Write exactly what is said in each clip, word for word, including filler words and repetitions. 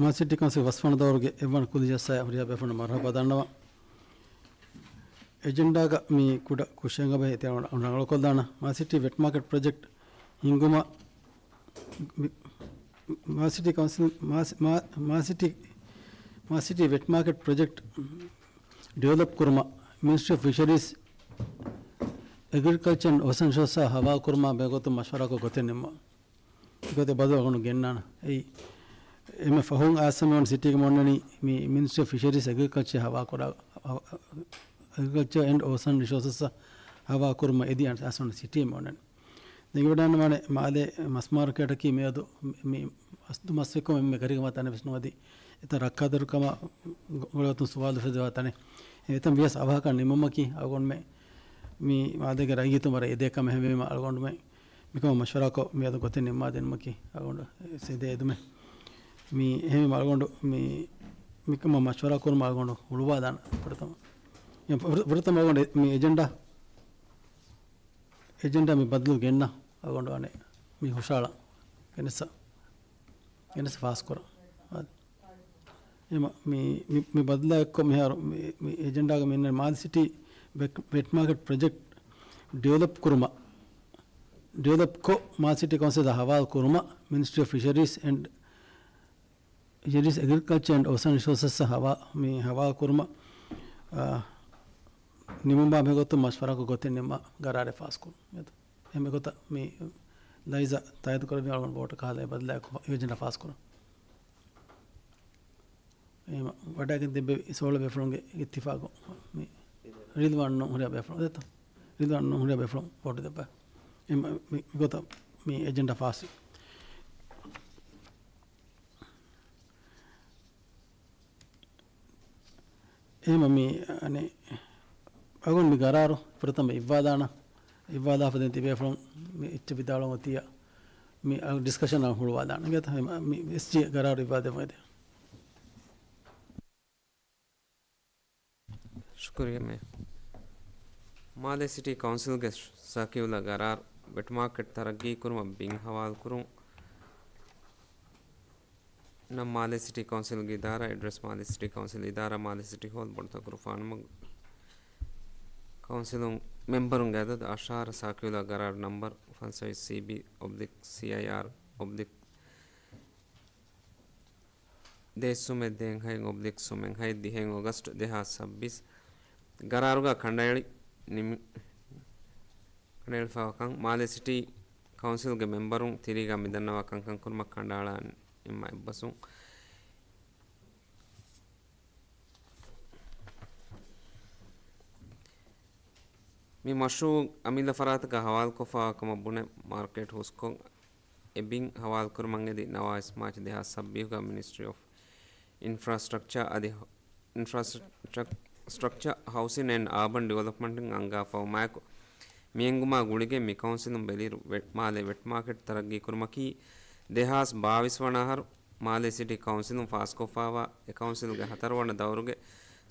މާލެ ސިޓީ ކައުންސިލް ފަސްވަނަ ދައުރުގެ އެއްވަނަ ކުލި ޖަލްސާއަށް ހުރިހާ ބޭފުޅުންނަށް މަރުޙަބާ ދަންނަވަން. އެޖެންޑާގަ މި ކުޑަ ކުށެއް އެބަހި ތިޔަ ރަނގަޅުކޮށްލާނަން. މާލެ ސިޓީ ވެޓް މާކެޓް ޕްރޮޖެކްޓް ހިންގުމަށް މި-، މާލެ ސިޓީ ކައުންސިލް، މާ-، މާ-، މާލެ ސިޓީ، މާލެ ސިޓީ ވެޓް މާކެޓް ޕްރޮޖެކްޓް ޑިވެލޮޕް ކުރުމަށް މިނިސްޓްރީ އޮފް ފިޝަރީޒް، އެގްރިކަލްޗަރ އެންޑް އޯޝަން ރިސޯސަސް ހަވާލު ކުރުމާ ބެހޭގޮތުން މަޝްވަރާކޮށް ގޮތެއް ނިންމުން. އެގޮތަށް ބަދަލު އަޅުގަނޑު ގެންނާނަން. އެއީ، އެންމެ ފަހުން އައިސް މި އޮންނަ ސިޓީގަ މި އޮންނަނީ މި މިނިސްޓްރީ އޮފް ފިޝަރީޒް އެގްރިކަލްޗަރ ހަވާ ކުރާ، އެގްރިކަލްޗަރ އެންޑް އޯޝަން ރިސޯސަސް ހަވާ ކުރުމަށް އެދި އައިސް އޮންނަ ސިޓީ މި އޮންނަނީ. ދެން އެބަ ދަންނަވާނެ މާލޭ މަސް މާރުކޭޓަކީ މިއަދު މި މަސްދު މަސް ވެއްކުމަށް އެންމެ ގަރީބު ތަނެއް ވެސް ނުވަތަ އެތައް ރައްކާތެރިކަމާ ގޮ-، ގޮޅުގަދަ ސުވާލު އުފެދޭ ތަނެއް. އެތަން ވިޔަސް އަވަހަކަށް ނިމުމަކީ އަޅުގަނޑުމެން މި މާލޭގެ ރައްޔިތުން ވަރަށް އެދޭ ކަމެއް. އެހެންވީމަ އަޅުގަނޑުމެން މިކަމަށް މަޝްވަރާކޮށް މިއަދު ގޮތެއް ނިންމާ ދިނުމަކީ އަޅުގަނޑު ސިދޭ އެދުމެއް. މި އެހެންވީމަ އަޅުގަނޑު މި، މިކަމަށް މަޝްވަރާ ކުރުމަށް އަޅުގަނޑު ހުޅުވާލާނަން ފުރަތަމަ. ފުރަ-، ފުރަތަމަ އަޅުގަނޑު މި އެޖެންޑާ، އެޖެންޑާ މި ބަދަލު ގެންނަ އަޅުގަނޑު އަނެއް މި ހުށަހަޅަން ގެނެސް، ގެނެސް ފާސްކުރަން. އެމަ މި، މި، މި ބަދަލާއެއްކޮށް މިހާރު މި، މި އެޖެންޑާގަ މި މާލެ ސިޓީ ވެޓް، ވެޓް މާކެޓް ޕްރޮޖެކްޓް ޑިވެލޮޕް ކުރުމަށް، ޑިވެލޮޕްކޮށް، މާލެ ސިޓީ ކައުންސިލަށް ހަވާލު ކުރުމަށް މިނިސްޓްރީ އޮފް ފިޝަރީޒް އެންޑް ފިޝަރީޒް، އެގްރިކަލްޗަރ އެންޑް އޯޝަން ރިސޯސަސް ހަވާ، މި ހަވާލު ކުރުމަށް، އާ، ނިމުމާ ބެހޭގޮތުން މަޝްވަރާކޮށް ގޮތެއް ނިންމާ ގަރާރެއް ފާސްކުރުން. އެހެން އެގޮތަށް މި ލައިޒާ ތާއީދު ކުރެއްވި އަޅުގަނޑު ވޯޓަކާ ހާލައި ބަދަލާއެއްކޮށް އެޖެންޑާ ފާސްކުރުން. އެހެން ވަޑައިގެން ތިއްބެވި ސޯޅަ ބޭފުޅުންގެ އިއްތިފާގު މި ރިލްވާން ނޫން ހުރިހާ ބޭފުޅުން ދެތަ؟ ރިލްވާން ނޫން ހުރިހާ ބޭފުޅުން ވޯޓު ދެއްވާ. އެ މި، މި ގޮތަށް މި އެޖެންޑާ ފާސްވި. އެހެން މި އަނެއް އަޅުގަނޑު މި ގަރާރު ފުރަތަމަ އިއްވާލާނަން. އިއްވާލާފަ ދެން ތިބޭފުޅުން މި އެއްޗެއް ވިދާޅުވަން އޮތިއްޔާ މި ޑިސްކަޝަން އަށް ހުޅުވާލާނަން. އިނގޭތަ؟ މި އެސްޖީ ގަރާރު އިއްވާލެވުން އެދެން. ޝުކުރިއްޔާ މޭ. މާލެ ސިޓީ ކައުންސިލްގެ ސަރކިއުލާ ގަރާރު، ވެޓް މާކެޓް ތަރައްގީ ކުރުމަށް ބިން ހަވާލު ކުރުން. ނަން، މާލެ ސިޓީ ކައުންސިލްގެ އިދާރާ. އެޑްރެސް، މާލެ ސިޓީ ކައުންސިލް އިދާރާ، މާލެ ސިޓީ ހޯލް، ބޮޑުތަކުރު ފާނުމަގު. ކައުންސިލުން މެމްބަރުންގެ އަދަދު އަށާރަ. ސާކިއުލާ ގަރާރު ނަމްބަރު ފަންސަވީސް ސީ ބީ އޮބްލިކް ސީ އައި އާރް އޮބްލިކް ދޭއްސުމެއް ދޭންހައި އޮބްލިކް ސުމެންހައި ދިހައިން އޮގަސްޓް ދެހާސް ސައްބީސް. ގަރާރުގަ ކަނޑައެޅި ނިމި-، ކަނޑައެޅިފައިވާކަން މާލެ ސިޓީ ކައުންސިލްގެ މެމްބަރުން ތިރީގަ މިދަންނަވާ ކަންކަން ކުރުމަށް ކަނޑައަޅާ ނިންމާ އެއްބަސްވުން. މި މަޝްރޫއު އަމިއްލަ ފަރާތަކަށް ހަވާލުކޮށްފައިވާ ކަމަށް ބުނެ، މާރުކޭޓް ހުސްކޮށް، އެ ބިން ހަވާލުކުރުމަށް އެދި ނަވާ މާޗް ދެހާސް ސައްބީސްގަ މިނިސްޓްރީ އޮފް އިންފްރާސްޓްރަކްޗާ އަދި އިންފްރާސްޓްރަކްޗާ، ހައުސިން އެންޑް އާބަން ޑިވެލޮޕްމަންޓް އަންގާފައިވުމާއެކު، މި އެންގުމާ ގުޅިގެން މި ކައުންސިލުން ބެލިއިރު، ވެ-، މާލޭ ވެޓް މާކެޓް ތަރައްގީ ކުރުމަކީ، ދެހާސް ބާވީސް ވަނަ އަހަރު މާލޭ ސިޓީ ކައުންސިލުން ފާސްކޮށްފައިވާ، އެ ކައުންސިލުގެ ހަތަރުވަނަ ދައުރުގެ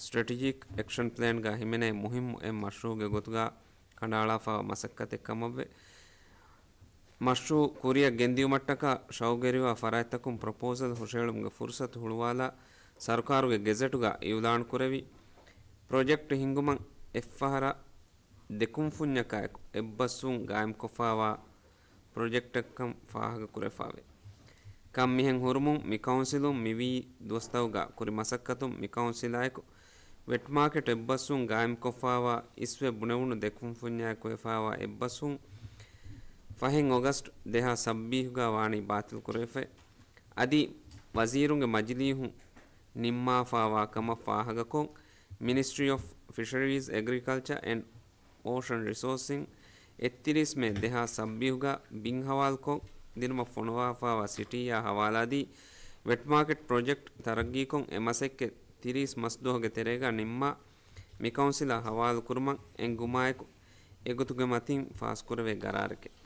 ސްޓްރެޓެޖިކް އެކްޝަން ޕްލޭންގަ ހިމެނޭ މުހިއްމު އެއް މަޝްރޫއުގެ ގޮތުގަ ކަނޑައަޅާފައިވާ މަސައްކަތެއް ކަމަށްވެ، މަޝްރޫއު ކުރިއަށް ގެންދިއުމަށްޓަކާ ޝައުގުވެރިވާ ފަރާތްތަކުން ޕްރޮޕޯސަލް ހުށައެޅުމުގެ ފުރުސަތު ހުޅުވާލާ، ސަރުކާރުގެ ގެޒެޓުގަ އިއުލާންކުރެވި، ޕްރޮޖެކްޓް ހިންގުމަށް އެއްފަހަރާ ދެ ކުންފުންޏަކާއެކު އެއްބަސްވުން ގާއިމްކޮށްފައިވާ ޕްރޮޖެކްޓެއްކަން ފާހަގަކުރެވިފައެވެ. ކަން މިހެން ހުރުމުން، މި ކައުންސިލުން މިވީ ދުވަސްތަކުގަ ކުރި މަސައްކަތުން މި ކައުންސިލާއެކު ވެޓް މާކެޓް އެއްބަސްވުން ގާއިމްކޮށްފައިވާ އިސްވެ ބުނެވުނު ދެ ކުންފުންޏާއެކު ވެފައިވާ އެއްބަސްވުން ފަހެއް އޮގަސްޓް ދެހާސް ސައްބީސްގަ ވާނީ ބާތިލްކުރެވިފައި. އަދި ވަޒީރުންގެ މަޖިލީހުން ނިންމާފައިވާ ކަމަށް ފާހަގަކޮށް، މިނިސްޓްރީ އޮފް ފިޝަރީޒް، އެގްރިކަލްޗަރ އެންޑް އޯޝަން ރިސޯސިން އެއްތިރީސް މޭ ދެހާސް ސައްބީސްގަ ބިން ހަވާލުކޮށް ދިނުމަށް ފޮނުވާފައިވާ ސިޓީއާ ހަވާލާދީ، ވެޓް މާކެޓް ޕްރޮޖެކްޓް ތަރައްގީކޮށް އެ މަސައްކަތް ތިރީސް މަސްދުވަހުގެ ތެރޭގަ ނިންމާ، މި ކައުންސިލަށް ހަވާލުކުރުމަށް އެންގުމާއެކު، އެގޮތުގެ މަތިން ފާސްކުރެވޭ ގަރާރެކެވެ.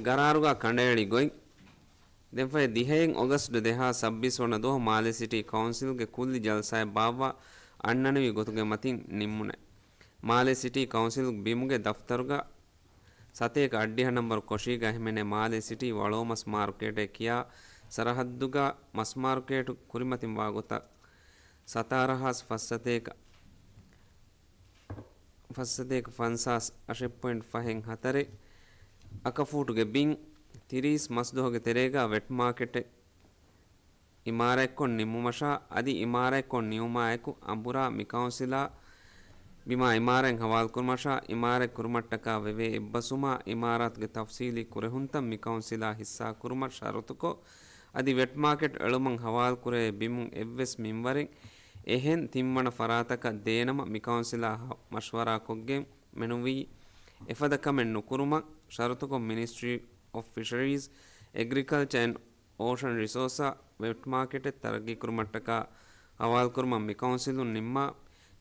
ގަރާރުގަ ކަނޑައެޅި ގޮތް، ދެންފަހެ ދިހައެއް އޮގަސްޓް ދެހާސް ސައްބީސް ވަނަ ދުވަހު މާލެ ސިޓީ ކައުންސިލްގެ ކުއްލި ޖަލްސާއެއް ބާއްވާ އަންނަނިވި ގޮތުގެ މަތިން ނިންމުނެ. މާލެ ސިޓީ ކައުންސިލް ބިމުގެ ދަފްތަރުގަ ސަތޭކަ އަށްޑިހަ ނަންބަރު ކޮށީގަ ހިމެނޭ މާލެ ސިޓީ ވަޅޯމަސް މާރުކޭޓޭ ކިޔާ ސަރަހައްދުގަ މަސް މާރުކޭޓު ކުރިމަތިން ވާ ގޮތަށް ސަތާރަ ހާސް ފަސްސަތޭކަ، ފަސްސަތޭކަ ފަންސާސް އަށެއް ޕޮއިންޓް ފަހެއް ހަތަރެއް އަކަފޫޓުގެ ބިން ތިރީސް މަސްދުވަހުގެ ތެރޭގަ ވެޓް މާކެޓެއް އިމާރާތްކޮށް ނިންމުމަށާ އަދި އިމާރާތްކޮށް ނިމުމާއެކު އަނބުރާ މި ކައުންސިލާ ބިމާ އިމާރާތް ހަވާލުކުރުމަށާ އިމާރާތް ކުރުމަށްޓަކާ ވެވޭ އެއްބަސްވުމާ އިމާރާތުގެ ތަފްސީލީ ކުރެހުންތައް މި ކައުންސިލާ ހިއްސާކުރުމަށް ޝަރުތުކޮށް، އަދި ވެޓް މާކެޓް އެޅުމަށް ހަވާލުކުރެވޭ ބިމުން އެއްވެސް މިންވަރެއް އެހެން ތިންވަނަ ފަރާތަކަށް ދޭނަމަ މި ކައުންސިލާ ހަ-، މަޝްވަރާކޮށްގެން މެނުވީ، އެފަދަ ކަމެއް ނުކުރުމަށް ޝަރުތުކޮށް، މިނިސްޓްރީ އޮފް ފިޝަރީޒް، އެގްރިކަލްޗަރ އެންޑް އޯޝަން ރިސޯސާ ވެޓް މާކެޓެއް ތަރައްގީކުރުމަށްޓަކާ ހަވާލުކުރުމަށް މި ކައުންސިލުން ނިންމާ،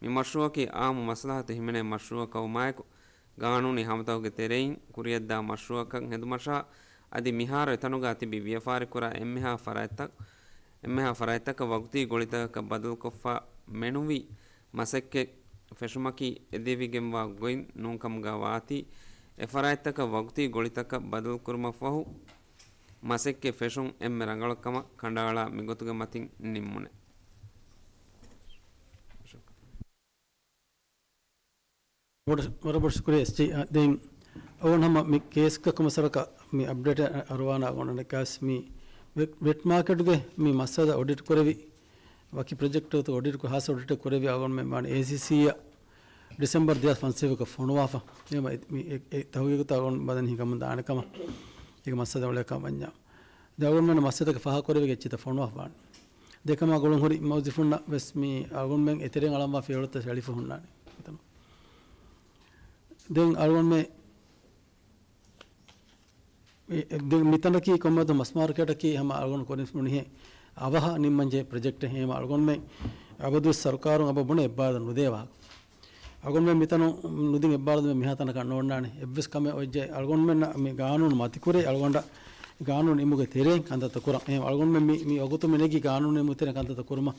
މި މަޝްރޫއަކީ އާއްމު މަސްލަހަތު ހިމެނޭ މަޝްރޫއަކަށްވުމާއެކު، ގާނޫނީ ހަމަތަކުގެ ތެރެއިން ކުރިއަށްދާ މަޝްރޫއަކަށް ހެދުމަށާ، އަދި މިހާރު އެތަނުގަ ތިބި ވިޔަފާރިކުރާ އެންމެހާ ފަރާތްތައް، އެންމެހާ ފަރާތްތަކަށް ވަގުތީ ގޮޅިތަކަކަށް ބަދަލުކޮށްފަ މެނުވީ މަސައްކަތް ފެށުމަކީ އެދެވިގެންވާ ގޮތް ނޫންކަމުގަ ވާތީ، އެ ފަރާތްތަކަށް ވަގުތީ ގޮޅިތަކަށް ބަދަލުކުރުމަށްފަހު، މަސައްކަތް ފެށުން އެންމެ ރަނގަޅު ކަމަށް ކަނޑައަޅާ މިގޮތުގެ މަތިން ނިންމުނެ. ވަރަށް ބޮޑަށް ޝުކުރިއްޔާ އެސްޖީ. ދެން އަޅުގަނޑު ހަމަ މި ކޭސްގަ ކޮންމެސް ވަރަކަށް މި އަޕްޑޭޓެއް އަރުވާނަ އަޅުގަނޑަށް މި ވެ-، ވެޓް މާކެޓުގެ މި މައްސަލަ އޮޑިޓް ކުރެވި، ވަކި ޕްރޮޖެކްޓް އޮޑިޓް ކު-، ހާއްސަ އޮޑިޓެއް ކުރެވި އަޅުގަނޑުމެން ވާނެ އޭސީސީއަށް ޑިސެމްބަރު ދެހާސް ފަންސަވީސް ފޮނުވާފަ. އެހެންވީމަ އެ-، މި އެ-، އެ ތަހުގީގުތައް އަޅުގަނޑު ބަލަން ހިނގަމުން ދާނެ ކަމަށް. އޭގެ މައްސަލަ އުޅޭ ކަމަށް ވަންޏާ. ދެން އަޅުގަނޑުމެންނަށް މައްސަލަތަކެއް ފާހަގަކުރެވި އެއްޗިތައް ފޮނުވާފަ ވާނެ. ދެކަމާ ގުޅުން ހުރި މުވައްޒަފުންނަށް ވެސް މި އަޅުގަނޑުމެން އެތެރެއިން އަޅަންވާ ފިޔަވަޅުތައް އެޅިފަ ހުންނާނެ. ދެން އަޅުގަނޑުމެން މި-، ދެން މިތަނަކީ ކޮންމެވެސް މަސް މާރުކޭޓަކީ ހަމަ އަޅުގަނޑު ކުރިން ބުނިހެން އަވަހަށް ނިންމަންޖެހޭ ޕްރޮޖެކްޓެއް. އެހެންވީމަ އަޅުގަނޑުމެން އަބަދުވެސް ސަރުކާރުން އެބަ ބުނޭ އެއްބާރުލުން ނުދޭ ވާހަކަ. އަޅުގަނޑުމެން މިތަނުން ނުދިން އެއްބާރުލުން މިހާތަނަކަށް ނޯންނާނެ. އެއްވެސް ކަމެއް އޮތްޖެ އަޅުގަނޑުމެންނަށް މި ގާނޫނު މަތިކުރޭ އަޅުގަނޑަށް ގާނޫނު ނިމުމުގެ ތެރެއިން ކަންތައްތައް ކުރަން. އެހެން އަޅުގަނޑުމެން މި، މި ވަގުތު މި ނެގީ ގާނޫނު ނިމުމުގެ ތެރެއިން ކަންތައްތައް ކުރުމަށް.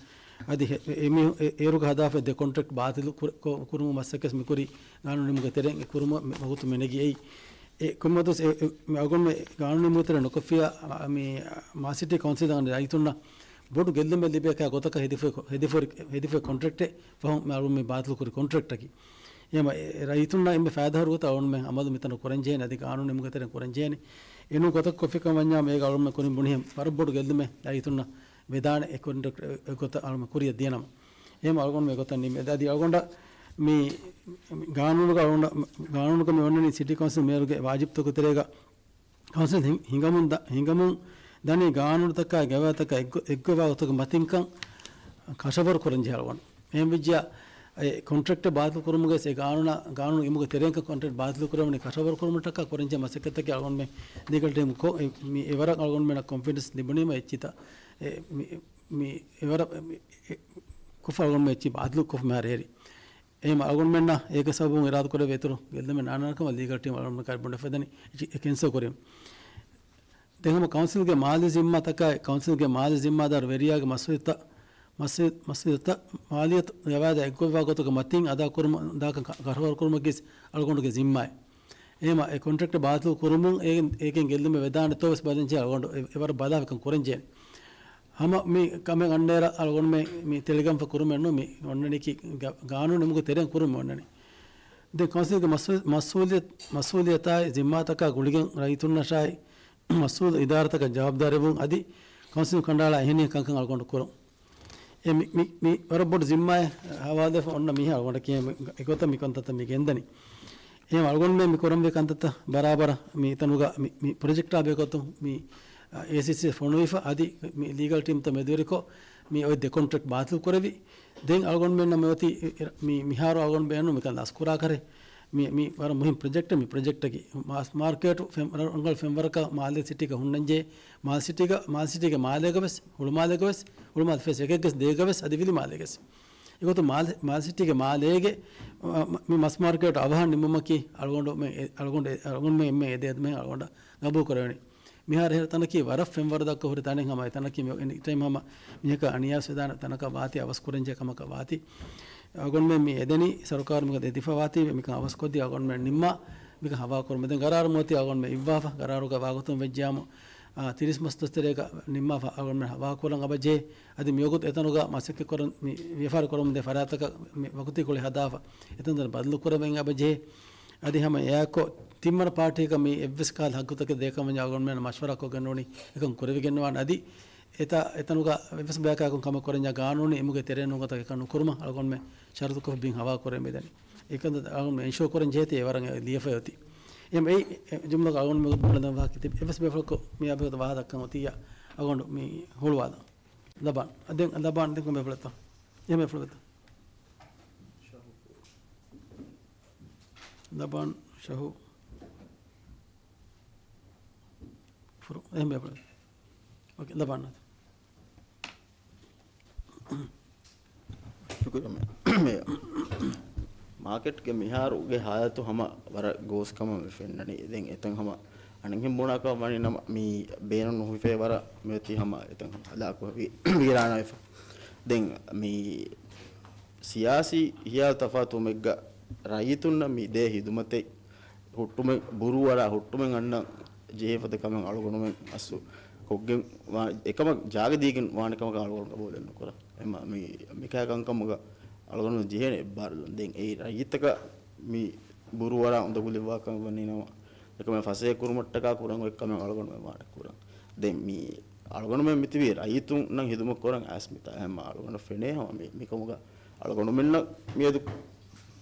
އަދި އެ-، އެ-، އެ-، އެ-، އޭރުގަ ހަދާފައި ދެ ކޮންޓްރެކްޓް ބާތިލު ކުރ-، ކޮ-، ކުރުމުގެ މަސައްކަތް މިކުރީ ގާނޫނު ނިމުމުގެ ތެރެއިން އެ ކުރުމަށް މި ވަގުތު މި ނެގި އެއީ. އެ ކޮންމެވެސް އެ-، އެ-، މި އަޅުގަނޑުމެން ގާނޫނު ނިމުމުގެ ތެރެއިން ނުކޮށްފިއްޔާ، އަ، މި މާލެ ސިޓީ ކައުންސިލް އަންނަ ރައްޔިތުންނަށް ބޮޑު ގެއްލުމެއް ލިބޭ ކަމަށް ގޮތަކަށް ހެދިފަ-، ހެދިފަ-، ހެދިފައި ކޮންޓްރެކްޓެއް ފަހުން މި އަޅުގަނޑު މި ބާތިލު ކުރި ކޮންޓްރެކްޓަކީ. އެހެންވީމަ އެ ރައްޔިތުންނަށް އެންމެ ފައިދާ ހުރި ގޮތަށް އަޅުގަނޑުމެން އަމަލު މިތަނަށް ކުރަންޖެހޭނެ، އަދި ގާނޫނު ނިމުމުގެ ތެރެއިން ކުރަންޖެހޭނެ. އެނޫން ގޮތަކަށް ކޮށްފި ކަމަށް ވަންޏާ އޭގަ އަޅުގަނޑުމެން ކުރިން ބުނިހެން ވަރަށް ބޮޑު ގެއްލުމެއް ރައްޔިތުންނަށް ވެދާނެ އެ ކޮންޓްރެކްޓް އެ ގޮތަށް އަޅުގަނޑުމެން ކުރިއަށް ދިޔަނަމަ. އެހެންވީމަ އަޅުގަނޑު މި ގޮތަށް ނިންމީ. އަދި އަޅުގަނޑަށް މި ގާނޫނުގަ އަޅުގަނޑަށް، ގާނޫނުގަ މި އޮންނަނީ ސިޓީ ކައުންސިލް މޭޔަރުގެ ވާޖިބުތަކުގެ ތެރޭގަ ކައުންސިލް ހިން-، ހިނގަމުން ދަ-، ހިނގަމުން ދަނީ ގާނޫނުތަކާއި ގަވާއިދުތަކާ އެއްގޮ-، އެއްގޮތްވާ ގޮތުގެ މަތިންކަން ކަށަވަރު ކުރަންޖެހޭ އަޅުގަނޑު. އެހެންވެއްޖެއްޔާ، އެ ކޮންޓްރެކްޓެއް ބާތިލް ކުރުމުގައި އެ ގާނޫނާ، ގާނޫނު ނިމުމުގެ ތެރެއިން ކޮންޓްރެކްޓް ބާތިލް ކުރެވުނީ ކަށަވަރު ކުރުމަށްޓަކާ ކުރަންޖެހޭ މަސައްކަތްތަކެއް އަޅުގަނޑުމެން ލީގަލް ޓީމް ކޮށް، އެ، މި އެވަރަށް އަޅުގަނޑުމެންނަށް ކޮންފިޑެންސް ލިބުނީމަ އެއްޗިތައް، އެ، މި، މި އެވަރަށް، މި، އެ، ކޮށްފަ އަޅުގަނޑުމެން އެއްޗިހި ބާތިލް ކޮށްފަ މިހާރު އެހެރީ. އެހެންވީމަ އަޅުގަނޑުމެންނަށް އޭގެ ސަބަބުން އިރާދަކުރެވޭ އިތުރު ގެއްލުމެއް ނާންނާނެ ކަމަށް ލީގަލް ޓީމް އަޅުގަނޑުމެން ބުނެފަ ދަނީ އެ ކެންސަލް ކުރީމަ. ދެން ހަމަ ކައުންސިލްގެ މާލީ ޒިންމާތަކާއި، ކައުންސިލްގެ މާލީ ޒިންމާދާރު ވެރިޔާގެ މަސްއޫލިއްތަ-، މަސް-، މަސްއޫލިއްތަ-، މާލިއްޔަތު ގަވާއިދާ އެއްގޮތްވާ ގޮތުގެ މަތިން އަދާކުރުމަށް ދާކަން ކަ-، ކަށަވަރުކުރުމަކީ އަޅުގަނޑުގެ ޒިންމާއެއް. އެހެންވީމަ އެ ކޮންޓްރެކްޓް ބާތިލް ކުރުމުން އޭގެ-، އޭގެން ގެއްލުމެއް ވެދާނެތޯ ވެސް ބަލަންޖެހޭ އަޅުގަނޑު އެ-، އެވަރަށް ބަލާ އެކަން ކުރަންޖެހޭނެ. ހަމަ މި ކަމެއް އަންނައިރަށް އަޅުގަނޑުމެން މި ތެޅިގެންފަ ކުރުމެއް ނޫން، މި އޮންނަނީކީ ގަ-، ގާނޫނު ނިމުމުގެ ތެރެއިން ކުރުމެއް އޮންނަނީ. ދެން ކައުންސިލްގެ މަސް-، މަސްއޫލިއްޔަތް-، މަސްއޫލިއްޔަތާއި ޒިންމާތަކާ ގުޅިގެން ރައްޔިތުންނަށާއި މަސްއޫލު އިދާރާތަކަށް ޖަވާބުދާރީވުން އަދި ކައުންސިލް ކަނޑައަޅާ އެހެނިހެން ކަންކަން އަޅުގަނޑު ކުރުން. އެ މި-، މި-، މި ވަރަށް ބޮޑު ޒިންމާއެއް ހަވާލުވެފަ އޮންނަ މީހާ އަޅުގަނޑަކީ އެ މި-، އެގޮތަށް މި ކަންތައްތައް މި ގެންދަނީ. އެހެން އަޅުގަނޑުމެން މި ކުރަންވީ ކަންތައްތައް ބަރާބަރަށް މި ތަނުގަ މި، މި ޕްރޮޖެކްޓާ ބެހޭގޮތުން މި، އާ، އޭސީސީ ފޮނުވިފަ އަދި މި ލީގަލް ޓީމްތައް މެދުވެރިކޮށް މި އޮތް ދެ ކޮންޓްރެކްޓް ބާތިލް ކުރެވި. ދެން އަޅުގަނޑުމެންނަށް މި އޮތީ މި، މިހާރު އަޅުގަނޑު ބޭނުން މިކަން ލަސްކުރާކަށް މި، މި ވަރަށް މުހިން ޕްރޮޖެކްޓެއް މި ޕްރޮޖެކްޓަކީ. މާސް މާރުކޭޓު ފެން-، ރަ-، ރަނގަޅު ފެންވަރަކަށް މާލެ ސިޓީގަ ހުންނަންޖެހޭ. މާލެ ސިޓީގަ، މާލެ ސިޓީގެ މާލޭގަ ވެސް، ހުޅުމާލޭގަ ވެސް، ހުޅުމާލެ ފޭސް އެކެއްގަ ވެސް ދޭގަ ވެސް އަދި ވިލިމާލޭގަ ވެސް. އެގޮތުން މާލެ، މާލެ ސިޓީގެ މާލޭގެ، އަ، މި މަސް މާރުކޭޓު އަވަހަށް ނިމުމަކީ އަޅުގަނޑު މެ-، އެ-، އަޅުގަނޑު އެ-، އަޅުގަނޑުމެ އެންމެ އެދޭ އަދުމެ އަޅުގަނޑަށް ގަބޫލު ކުރެވެނީ. މިހާރު އެހެރަ ތަނަކީ ވަރަށް ފެންވަރު ދައްކަ ހުރި ތަނެއް ހަމަ އެ ތަނަކީ މި އެނި ޓައިމް ހަމަ މީހަކަށް އަނިޔާވެސް ވެދާނެ ތަނަކަށް ވާތީ، އަވަސް ކުރަންޖެހޭ ކަމަކަށް ވާތީ. އަޅުގަނޑުމެން މި އެދެނީ ސަރުކާރު މިކަން ދެދިފަ ވާތީ، މިކަން އަވަސް ކޮށްދީ އަޅުގަނޑުމެން ނިންމާ މިކަން ހަވާ ކުރުމަށް. ދެން ގަރާރު މިއޮތީ އަޅުގަނޑުމެން އިއްވާފަ، ގަރާރުގަ ވާގޮތުން ވެއްޖެޔާމު އާ، ތިރީސް މަސް ދުވަސް ތެރޭގަ ނިންމާފަ އަޅުގަނޑުމެން ވާކުރަން އަބަޖޭ. އަދި މިވަގުތު އެތަނުގަ މަސައްކަތް ކުރަން މި ވިޔަފާރި ކުރަމުންދޭ ފަރާތަކަށް މި ވަގުތީ ކުޅި ހަދާފަ އެތަންތަން ބަދަލު ކުރަމެއް އަބަޖޭ. އަދި ހަމަ އެއާއެކު ތިންވަނަ ޕާޓީގަ މި އެއްވެސް ކަހަލަ ހައްގުތަކެއް ދޭކަމަށް އަޅުގަނޑުމެން މަޝްވަރާ ކޮށްގެން ނޫނީ އެކަން ކުރެވިގެން ނުވާނެ. އަދި އެތަ، އެތަނުގަ އެއްވެސް ބަޔަކާއެކު ކަމެއް ކުރަންޏާ ގާނޫނީ އެމުގެ ތެރެއިން ނުގަތަ އެކަން ނުކުރުމަށް އަޅުގަނޑުމެން ޝަރުތުކޮށް ބިން ހަވާ ކުރެވެމެދެނީ. އެކަން އަޅުގަނޑު އެންޝޯ ކުރަން ޖެހޭތީ އެވަރަށް ލިޔެފައި އޮތީ. އެހެން އެއީ އެ ޖުމްލަ އަޅުގަނޑު މި ބުނެލަން ވާ ކިތިބް އެއްވެސް ބޭފުޅަކު މި އާ ބެހޭގޮތަށް ވާހަކަ ދައްކަން އޮތިއްޔާ އަޅުގަނޑު މި ހުޅުވާލަން. ލަބާން. ދެން ލަބާން ދެން ކޮން ބޭފުޅެއްތޯ؟ އެހެން ބޭފުޅެއްތޯ؟ ލަބާން ޝަހު ފުރު. އެހެން ބޭފުޅެއް. އޯކޭ، ލަބާން. ޝުކުރިއްޔާ މޭޔަރ. މާކެޓްގެ މިހާރުގެ ހާލަތު ހަމަ ވަރަށް ގޯސް ކަމަށް މި ފެންނަނީ. ދެން އެތަން ހަމަ އަނެއްހެން ބުނާކަށް ވަނީ ނަމަ، މި ބޭނުން ނުހިފޭ ވަރަށް މިއޮތީ ހަމަ އެތަން ހަމަ ހަލާކު ވި-، ވީރާނާވެފަ. ދެން މި ސިޔާސީ ހިޔާލު ތަފާތުވުމެއްގަ ރައްޔިތުންނަށް މި ދޭ ހިދުމަތެއް ހުއްޓުމެއް، ބުރޫއަރާ ހުއްޓުމެއް އަންނަން ޖެހޭ ފަދަ ކަމެއް އަޅުގަނޑުމެން އަސްލު ކޮށްގެން ވާ، އެކަމަށް ޖާގަ ދީގެން ވާނެ ކަމަކަށް އަޅުގަނޑު ގަބޫލެއް ނުކުރާ. އެމަ މި، މިކަހަލަ ކަންކަމުގަ އަޅުގަނޑު ޖެހޭނެ އެއްބާރުލުން. ދެން އެއީ ރައްޔިތަކަށް މި ބުރޫއަރާ އުނދަގުލެއްވާ ކަމެއް ވަނީ ނަމަ، އެކަމެއް ފަސޭހަ ކުރުމަށްޓަކާ ކުރަން އޮތް ކަމެއް އަޅުގަނޑުމެން ވާނެ ކުރަން. ދެން މި އަޅުގަނޑުމެން މިތިބީ ރައްޔިތުންނަށް ހިދުމަތް ކުރަން އައިސް މިތާ ހަމަ އަޅުގަނޑަށް ފެނޭ ހަމަ މި، މިކަމުގަ އަޅުގަނޑުމެންނަށް މިއަދު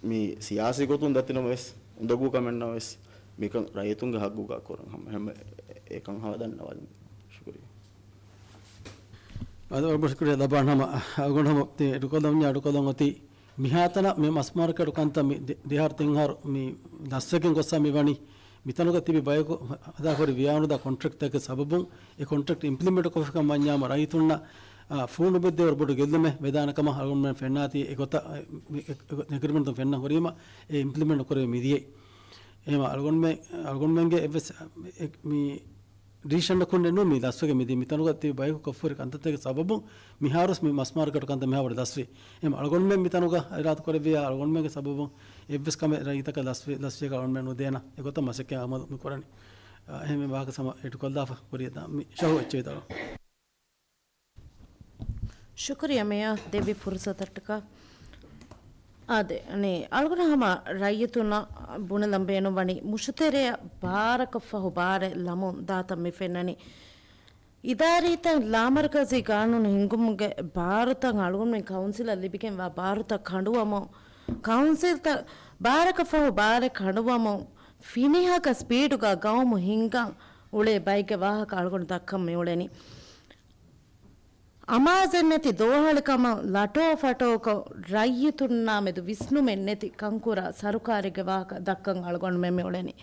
މި ސިޔާސީ ގޮތުން ދަތިނަމަވެސް، އުނދަގޫ ކަމެއްނަމަވެސް، މިކަން ރައްޔިތުންގެ ހައްގުގަ ކުރަން ހަމަ ހަމަ އެކަން ހަމަ ދަންނަވާލަން. ޝުކުރިއްޔާ. އަދި ވަރަށް ބޮޑަށް ޝުކުރިއްޔާ ލަބާން ހަމަ، އަޅުގަނޑު ހަމަ ތި އެޑުކޮށްލަންޏާ އެޑުކޮށްލަން އޮތީ މިހާތަނަށް މި މަސްމާރުކެޓު ކަންތައް މި ދެ-، ދެހާރު ތިންހާރު މި ދަސްވެގެން ގޮއްސަ މި ވަނީ. މިތަނުގަ ތިބި ބަޔަކު ހަދާފަ ހުރި ވިޔާނުދާ ކޮންޓްރެކްޓްތަކެއް ސަބަބުން އެ ކޮންޓްރެކްޓް އިމްޕްލިމެންޓް ކޮށްފިކަން ވަންޏާމަ ރައްޔިތުންނަށް، އާ، ފޫނު ބެއްދޭވަރު ބޮޑު ގެއްލުމެއް ވެދާނެ ކަމަށް އަޅުގަނޑުމެން ފެންނާތީ އެގޮތަށް، އެ، އެ، އެ، އެގްރިމެންޓުން ފެންނަ ހުރީމަ އެ އިމްޕްލިމެންޓް ނުކުރެވޭ މިދިޔައީ. އެހެންވީމަ އަޅުގަނޑުމެން، އަޅުގަނޑުމެންގެ އެއްވެސް، އެ، މި ޑިސިޝަނަކުން ނޫން މި ދަސްވެގެން މިދީ މިތަނުގަ ތިބި ބަޔަކު ކޮށްފަހުރި ކަންތައްތަކެއް ސަބަބުން މިހާރުވެސް މި މަސްމާރުކެޓު ކަންތައް މިހާރު ވަރަށް ދަސްވި. އެހެން އަޅުގަނޑުމެން މިތަނުގަ އިރާދަ ކުރެއްވިޔާ އަޅުގަނޑުމެންގެ ސަބަބުން އެއްވެސް ކަމެއް ރައްޔިތަކަށް ދަސްވި، ދަސްވިޔަކަށް އަޅުގަނޑުމެން ނުދޭނަ. އެގޮތަށް މަސައްކަތް އަމަލު މި ކުރަނީ. އާ، އެހެން މި ވާހަކަ ސަމަ އެޑުކޮށްލާފަ ކުރިޔަށް ދާ މި ޝަހު އެއްޗެއް ވިދާޅު. ޝުކުރިއްޔާ މޭޔަރ ދެއްވި ފުރުސަތަށްޓަކާ. އާދެ، އަނެ، އަޅުގަނޑު ހަމަ ރައްޔިތުންނަށް ބުނެލަން ބޭނުންވަނީ މުށުތެރެއަށް ބާރަކަށްފަހު ބާރެއް ލަމުން ދާތަން މި ފެންނަނީ. އިދާރީތައް ލާމަރުކަޒީ ގާނޫނު ހިންގުމުގެ ބާރުތައް އަޅުގަނޑުމެން ކައުންސިލަށް ލިބިގެންވާ ބާރުތައް ކަނޑުވަމުން، ކައުންސިލްތައް ބާރަކަށްފަހު ބާރެއް ކަނޑުވަމުން ފިނިހަކަ ސްޕީޑުގަ ގައުމު ހިންގަން އުޅޭ ބައެއްގެ ވާހަކަ އަޅުގަނޑު ދައްކަން މިއުޅެނީ. އަމާޒެއް ނެތި ދޯހަޅިކަމަށް ލަޓޯ ފަޓޯކޮށް، ރައްޔިތުންނާމެދު ވިސްނުމެއް ނެތި ކަންކުރާ ސަރުކާރެއްގެ ވާހަކަ ދައްކަން އަޅުގަނޑުމެން މިއުޅެނީ.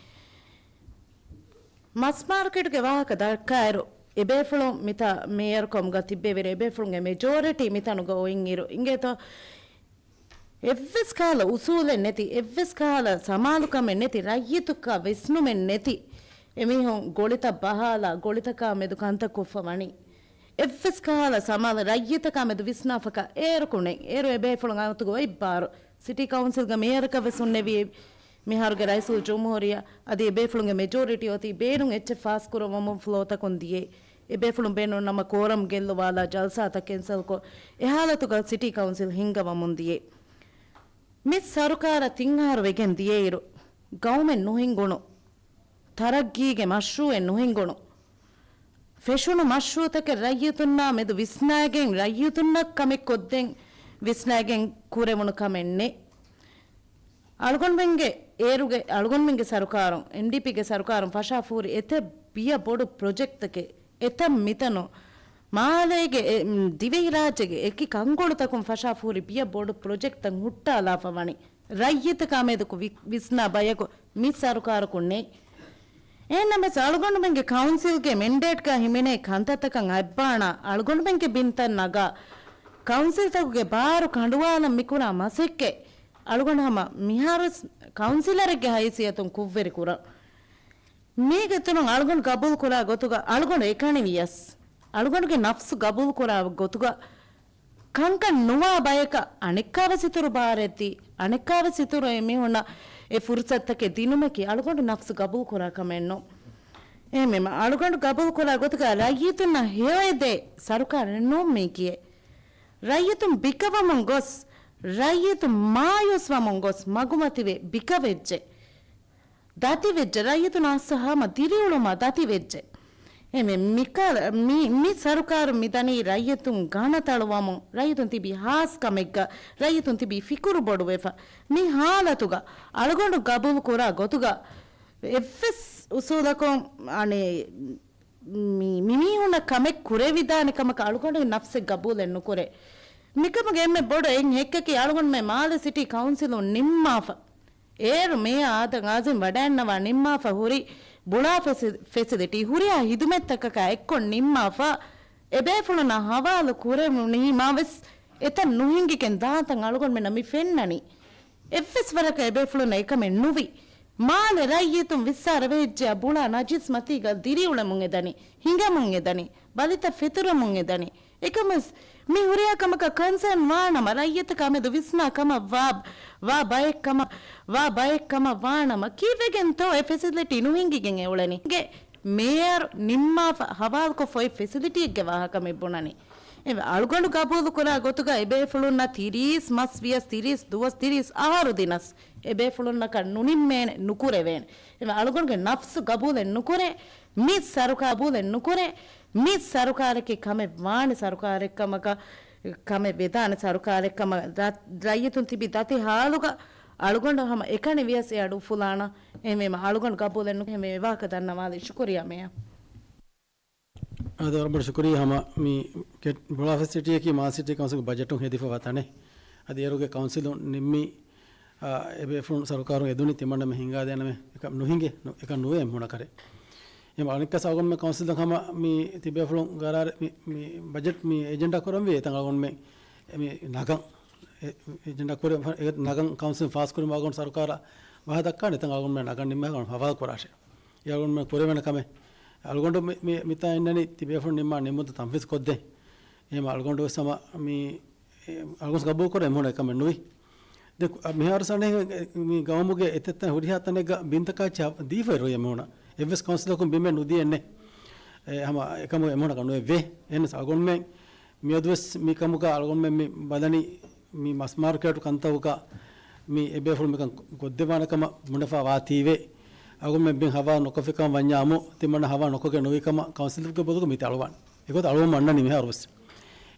މަސްމާރުކެޓުގެ ވާހަކަ ދައްކާއިރު، އެބޭފުޅުން މިތާ މޭޔަރުކަމުގަ ތިއްބެވިރެ އެބޭފުޅުންގެ މެޖޯރިޓީ މިތަނުގަ އޮތްއިރު އިނގޭތޯ، އެއްވެސް ކަހަލަ އުސޫލެއް ނެތި، އެއްވެސް ކަހަލަ ސަމާލުކަމެއް ނެތި، ރައްޔިތުންނަށް ވިސްނުމެއް ނެތި އެމީހުން ގޮޅިތައް ބަހާލާ، ގޮޅިތަކާ މެދު ކަންތައް ކޮށްފަ ވަނީ. އެއްވެސް ކަހަލަ ސަމާލު ރައްޔިތަކާ މެދު ވިސްނާފަކަށް އޭރަކު ނެތް. އޭރު އެބޭފުޅުން އަތުގަ އޮތް ބާރު. ސިޓީ ކައުންސިލްގެ މޭޔަރަކަށް ވެސް ހުންނެވި މިހާރުގެ ރައީސުލްޖުމްހޫރިއްޔާ އަދި އެބޭފުޅުންގެ މެޖޯރިޓީ އޮތީ ބޭނުން އެއްޗެއް ފާސްކުރައްވަމުން ފްލޯތަކުން ދިޔައީ. އެބޭފުޅުން ބޭނުން ނަމަ ކޯރަމް ގެއްލުވާލާ ޖަލްސާތައް ކެންސަލްކޮށް، އެހާލަތުގަ ސިޓީ ކައުންސިލް ހިންގަވަމުން ދިޔައީ. މި ސަރުކާރަށް ތިން އަހަރު ވެގެން ދިޔައިރު، ގައުމެއް ނުހިންގުނު، ތަރައްގީގެ މަޝްރޫއެއް ނުހިންގުނު، ފެށުނު މަޝްރޫއުތަކެއް ރައްޔިތުންނާ މެދު ވިސްނާގެން، ރައްޔިތުންނަށް ކަމެއް ކޮށްދޭން ވިސްނާގެން ކުރެވުނު ކަމެއް ނެތް. އަޅުގަނޑުމެންގެ އޭރުގެ، އަޅުގަނޑުމެންގެ ސަރުކާރުން، އެމްޑީޕީގެ ސަރުކާރުން ފަށާފަހުރި އެތައް ބިޔަ ބޮޑު ޕްރޮޖެކްޓްތަކެއް، އެތައް މިތަނު މާލޭގެ އެ، މް، ދިވެހިރާއްޖޭގެ އެކި ކަންކޮޅުތަކުން ފަށާފަހުރި ބިޔަ ބޮޑު ޕްރޮޖެކްޓްތައް ހުއްޓާލާފަ ވަނީ. ރައްޔިތަކާ މެދު ވި-، ވިސްނާ ބަޔަކު މި ސަރުކާރަކުން ނެތް. އެހެންނަމަވެސް އަޅުގަނޑުމެންގެ ކައުންސިލްގެ މެންޑޭޓްގަ ހިމެނޭ ކަންތައްތަކަށް އަތްބާނާ، އަޅުގަނޑުމެންގެ ބިންތައް ނަގާ، ކައުންސިލްތަކުގެ ބާރު ކަނޑުވާލަން މިކުރާ މަސައްކަތް އަޅުގަނޑު ހަމަ މިހާރުވެސް ކައުންސިލަރެއްގެ ހައިސިއްޔަތުން ކުށްވެރި ކުރަން. މީގެ އިތުރުން އަޅުގަނޑު ގަބޫލު ކުރާ ގޮތުގަ، އަޅުގަނޑު އެކަނި ވިޔަސް، އަޅުގަނޑުގެ ނަފްސު ގަބޫލު ކުރާ ގޮތުގަ، ކަންކަން ނުވާ ބަޔަކަށް އަނެއްކާވެސް އިތުރު ބާރެއް ދީ، އަނެއްކާވެސް އިތުރު އެމީހުންނަށް އެ ފުރުސަތުތަކެއް ދިނުމަކީ އަޅުގަނޑު ނަފްސު ގަބޫލު ކުރާ ކަމެއް ނޫން. އެހެންވީމަ، އަޅުގަނޑު ގަބޫލުކުރާ ގޮތުގަ ރައްޔިތުންނަށް ހެޔޮއެދޭ ސަރުކާރެއް ނޫން މީކީއެއް. ރައްޔިތުން ބިކަވަމުން ގޮސް، ރައްޔިތުން މާޔޫސްވަމުން ގޮސް މަގުމަތިވެ ބިކަވެއްޖެ. ދަތިވެއްޖެ. ރައްޔިތުން އައްސަ ހަމަ ދިރިއުޅުމާ ދަތިވެއްޖެ. އެމެ މިކަ-، މި، މި ސަރުކާރު މިދަނީ ރައްޔިތުން ގަނަތަޅުވަމުން، ރައްޔިތުން ތިބީ ހާސް ކަމެއްގަ، ރައްޔިތުން ތިބީ ފިކުރު ބޮޑުވެފަ. މި ހާލަތުގަ އަޅުގަނޑު ގަބޫލު ކުރާ ގޮތުގަ އެއްވެސް އުސޫލަކުން އަނެއް މި، މި މީހުންނަށް ކަމެއް ކުރެވިދާނެ ކަމަކަށް އަޅުގަނޑުގެ ނަފްސެއް ގަބޫލެއް ނުކުރޭ. މިކަމުގެ އެންމެ ބޮޑު އެއް ހެއްކަކީ އަޅުގަނޑުމެ މާލެ ސިޓީ ކައުންސިލުން ނިންމާފަ. އޭރު މޭޔަ އާދަމް އާޒިމް ވަޑައިންނަވާ ނިންމާފަ ހުރި ބުޅާ ފެސި-، ފެސިލިޓީ ހުރިހާ ހިދުމަތްތަކަކާ އެއްކޮށް ނިންމާފަ. އެބޭފުޅުންނަށް ހަވާލު ކުރެވުނީމާވެސް އެތަން ނުހިނގިގެން ދާންތަން އަޅުގަނޑުމެންނަށް މި ފެންނަނީ. އެއްވެސް ވަރަކަށް އެބޭފުޅުންނަށް އެކަމެއް ނުވި. މާލެ ރައްޔިތުން ވިއްސާރަ ވެއްޖެއްޔާ ބުޅާ ނަޖިސް މަތީގަ ދިރިއުޅެމުން އެދަނީ، ހިނގަމުން އެދަނީ، ބަލިތައް ފެތުރެމުން އެދަނީ. އެކަމަސް މި ހުރިހާ ކަމަކަށް ކަންސާން ވާނަމަ، ރައްޔިތަކާ މެދު ވިސްނާ ކަމަށް ވާ، ވާ ބައެއް ކަމަށް، ވާ ބައެއް ކަމަށް ވާނަމަ، ކީއްވެގެންތޯ އެ ފެސިލިޓީ ނުހިނގިގެން އެ އުޅެނީ؟ މޭޔަރ ނިންމާފަ ހަވާލުކޮށްފައި ފެސިލިޓީއެއްގެ ވާހަކަ މި ބުނަނީ. އެ އަޅުގަނޑު ގަބޫލުކުރާ ގޮތުގަ އެބޭފުޅުންނަށް ތިރީސް މަސް ވިޔަސް ތިރީސް ދުވަސް ތިރީސް އަހަރު ދިނަސް އެބޭފުޅުންނަކަށް ނުނިންމޭނެ ނުކުރެވޭނެ. އެ އަޅުގަނޑުގެ ނަފްސު ގަބޫލެއް ނުކުރޭ. މި ސަރުކާ ގަބޫލެއް ނުކުރޭ. މި ސަރުކާރަކީ ކަމެއް ވާނެ ސަރުކާރެއް ކަމަކަށް، ކަމެއް ވެދާނެ ސަރުކާރެއް ކަމަށް ރަ-، ރައްޔިތުން ތިބި ދަތި ހާލުގަ އަޅުގަނޑު ހަމަ އެކަނި ވިޔަސް އެ އަޑު އުފުލާނަ. އެހެންވީމަ އަޅުގަނޑު ގަބޫލެއް ނުކުރޭ. އެހެންވީމަ އެ ވާހަކަ ދަންނަވާލީ. ޝުކުރިއްޔާ މޭޔަރ. އާދެ، ވަރަށް ބޮޑަށް ޝުކުރިއްޔާ. ހަމަ މި ކެ-، ބުޅާ ފެސިލިޓީއަކީ މާލެ ސިޓީ ކައުންސިލްގެ ބަޖެޓުން ހެދިފަވާ ތަނެއް. އަދި އޭރުގެ ކައުންސިލުން ނިންމި، އާ، އެބޭފުޅުން ސަރުކާރުން އެދުނީ ތިމަންނަމެ ހިންގާދޭނަމޭ. އެކަން ނުހިނގޭ، ނު-، އެކަން ނުވޭ އެމީހުންނަށް ކަރޭ. އެހެން އަނެއްކާ އަޅުގަނޑުމެން ކައުންސިލްތައް ހަމަ މި ތިބޭފުޅުން ގަރާރެ މި، މި ބަޖެޓް މި އެޖެންޑާ ކުރަންވީ އެތަން އަޅުގަނޑުމެން މި ނަގަން، އެ، އެޖެންޑާ ކުރެ، އެ ނަގަން ކައުންސިލް ފާސް ކުރީމަ އަޅުގަނޑު ސަރުކާރަށް ވާހަ ދައްކާނެ އެތަން އަޅުގަނޑުމެން ނަގަން ނިންމާ ހަވާލު ކުރާށޭ. އެ އަޅުގަނޑުމެން ކުރެވޭނެ ކަމެއް. އަޅުގަނޑު މި، މި، މިތާ އިންނަނީ ތިބޭފުޅުން ނިންމާ ނިންމުންތައް ތަންފީޒް ކޮށްދޭން. އެހެން އަޅުގަނޑު ވެސް ހަމަ މި، އެ، އަޅުގަނޑު ގަބޫލު ކުރޭ އެމީހުން އެކަމެއް ނުވި. ދެ، މިހާރު ސަނެހެ މި ގައުމުގެ އެތައްތަން ހުރިހާ ތަނެއްގަ ބިންތަކާ ދީފައި ރުއި އެމީހުނަށް. އެއްވެސް ކައުންސިލަކުން ބިމެއް ނުދިޔައެއްނެ. އެ، ހަމަ އެކަމު އެމީހުނަކަށް ނުވެވޭ. އެހެން އަޅުގަނޑުމެން މިއަދުވެސް މި ކަމުގަ އަޅުގަނޑުމެން މި ބަލަނީ މި މަސް މާރުކޭޓު ކަންތައް އުކާ މި އެބޭފުޅުން މިކަން ކޮ-، ކޮށްދެވާނެ ކަމަށް ބުނެފަ ވާތީވެ. އަޅުގަނޑުމެން ބިން ހަވާ ނުކޮށްފިކަމަށް ވަންޏާމު، ތިމަންނަ ހަވާ ނުކޮށްގެން ނުވި ކަމަށް ކައުންސިލްގެ ބޮލުގަ މިތި އަޅުވާނެ. އެގޮތަށް އަޅުވަމުން އަންނަނީ މިހާރުވެސް.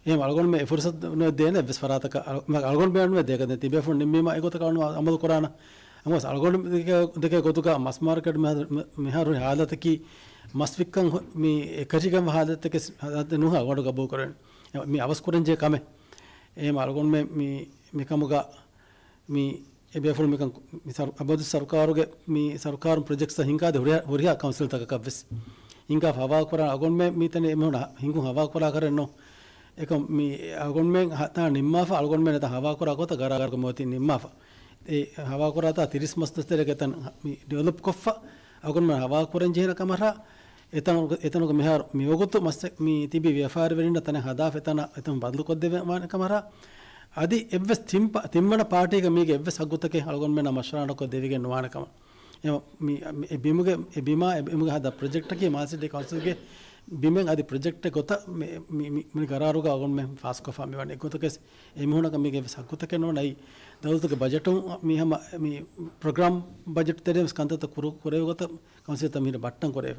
އެހެން އަޅުގަނޑުމެން އެ ފުރުސަތު ނުދޭނެ އެއްވެސް ފަރާތަކަށް. އަޅު-، މަ-، އަޅުގަނޑުމެން ނުވެ ދޭކަށް ދެން ތިބޭފުޅުން ނިންމީމަ އެގޮތަކަށް އަޅު އަމަލު ކުރާނަ. އަމަސް އަޅުގަނޑު ދެކެ، ދެކެ ގޮތުގަ މަސް މާރުކޭޓް މިހާރު، މި-، މިހާރު ހާލަތަކީ މަސް ވިއްކަން ހު-، މި އެކަށީގެން ހާލަތަކެއް ހާލަތެއް ނޫން އަޅުގަނޑު ގަބޫލު ކުރަން. މި އަވަސް ކުރަން ޖެހޭ ކަމެއް. އެހެން އަޅުގަނޑުމެން މި، މިކަމުގަ މި އެބޭފުޅުން މިކަން މި ސަރު-، އަބަދު ސަރުކާރުގެ މި ސަރުކާރުން ޕްރޮޖެކްޓްސް ހިންގާދޭ ހުރިހާ، ހުރިހާ ކައުންސިލްތަކަކަށްވެސް ހިންގާ ހަވާ ކުރާ އަޅުގަނޑުމެން މިތަނެއް އެމީހުން ހިންގުން ހަވާ ކުރާ ކަރެއް ނޫން. އެކަމް މި އަޅުގަނޑުމެން ހަ-، ތާ ނިންމާފަ އަޅުގަނޑުމެން އެތަން ހަވާ ކުރާ ގޮތަށް ގަރާރު މިއޮތީ ނިންމާފަ. އެ ހަވާ ކުރާތާ ތިރީސް މަސް ދުވަސް ތެރޭގަ އެތަން މި ޑިވެލޮޕް ކޮށްފަ އަޅުގަނޑުމެން ހަވާ ކުރަން ޖެހޭނެ ކަމަށް އެތަނުގަ، އެތަނުގަ މިހާރު މިވަގުތު މަސް މި ތިބި ވިޔަފާރިވެރިންނަށް ތަނެއް ހަދާފަ އެތަނަށް އެތަން ބަދަލުކޮށްދެވޭ ވާނެ ކަމަށް އަދި އެއްވެސް ތިން ޕާ-، ތިންވަނަ ޕާޓީގެ މީގެ އެއްވެސް ހައްގުތަކެއް އަޅުގަނޑުމެންނާ މަޝްވަރާ ނުކޮށް ދެވިގެން ނުވާނެ ކަމަށް. އެ، މި، މި، އެ ބިމުގެ، އެ ބިމާ، އެ ބިމުގެ ހަދާ ޕްރޮޖެކްޓަކީ މާލެ ސިޓީ ކައުންސިލްގެ ބިމެއް އަދި ޕްރޮޖެކްޓެއް ގޮތަށް މި، މި، މި، މި ގަރާރުގަ އަޅުގަނޑުމެން ފާސްކޮށްފަ މިވަނީ. އެގޮތަކަސް އެމީހުނަކަށް މީގެ އެއްވެސް ހައްގުތަކެއް ނޯންނައި. ދައުލަތުގެ ބަޖެޓުން މި ހަމަ މި ޕްރޮގްރާމް ބަޖެޓް ތެރޭ ވެސް ކަންތައްތައް ކުރު-، ކުރެވޭ ގޮތަށް ކައުންސިލްތައް މިހިރަ ބައްޓަން ކުރެވޭ.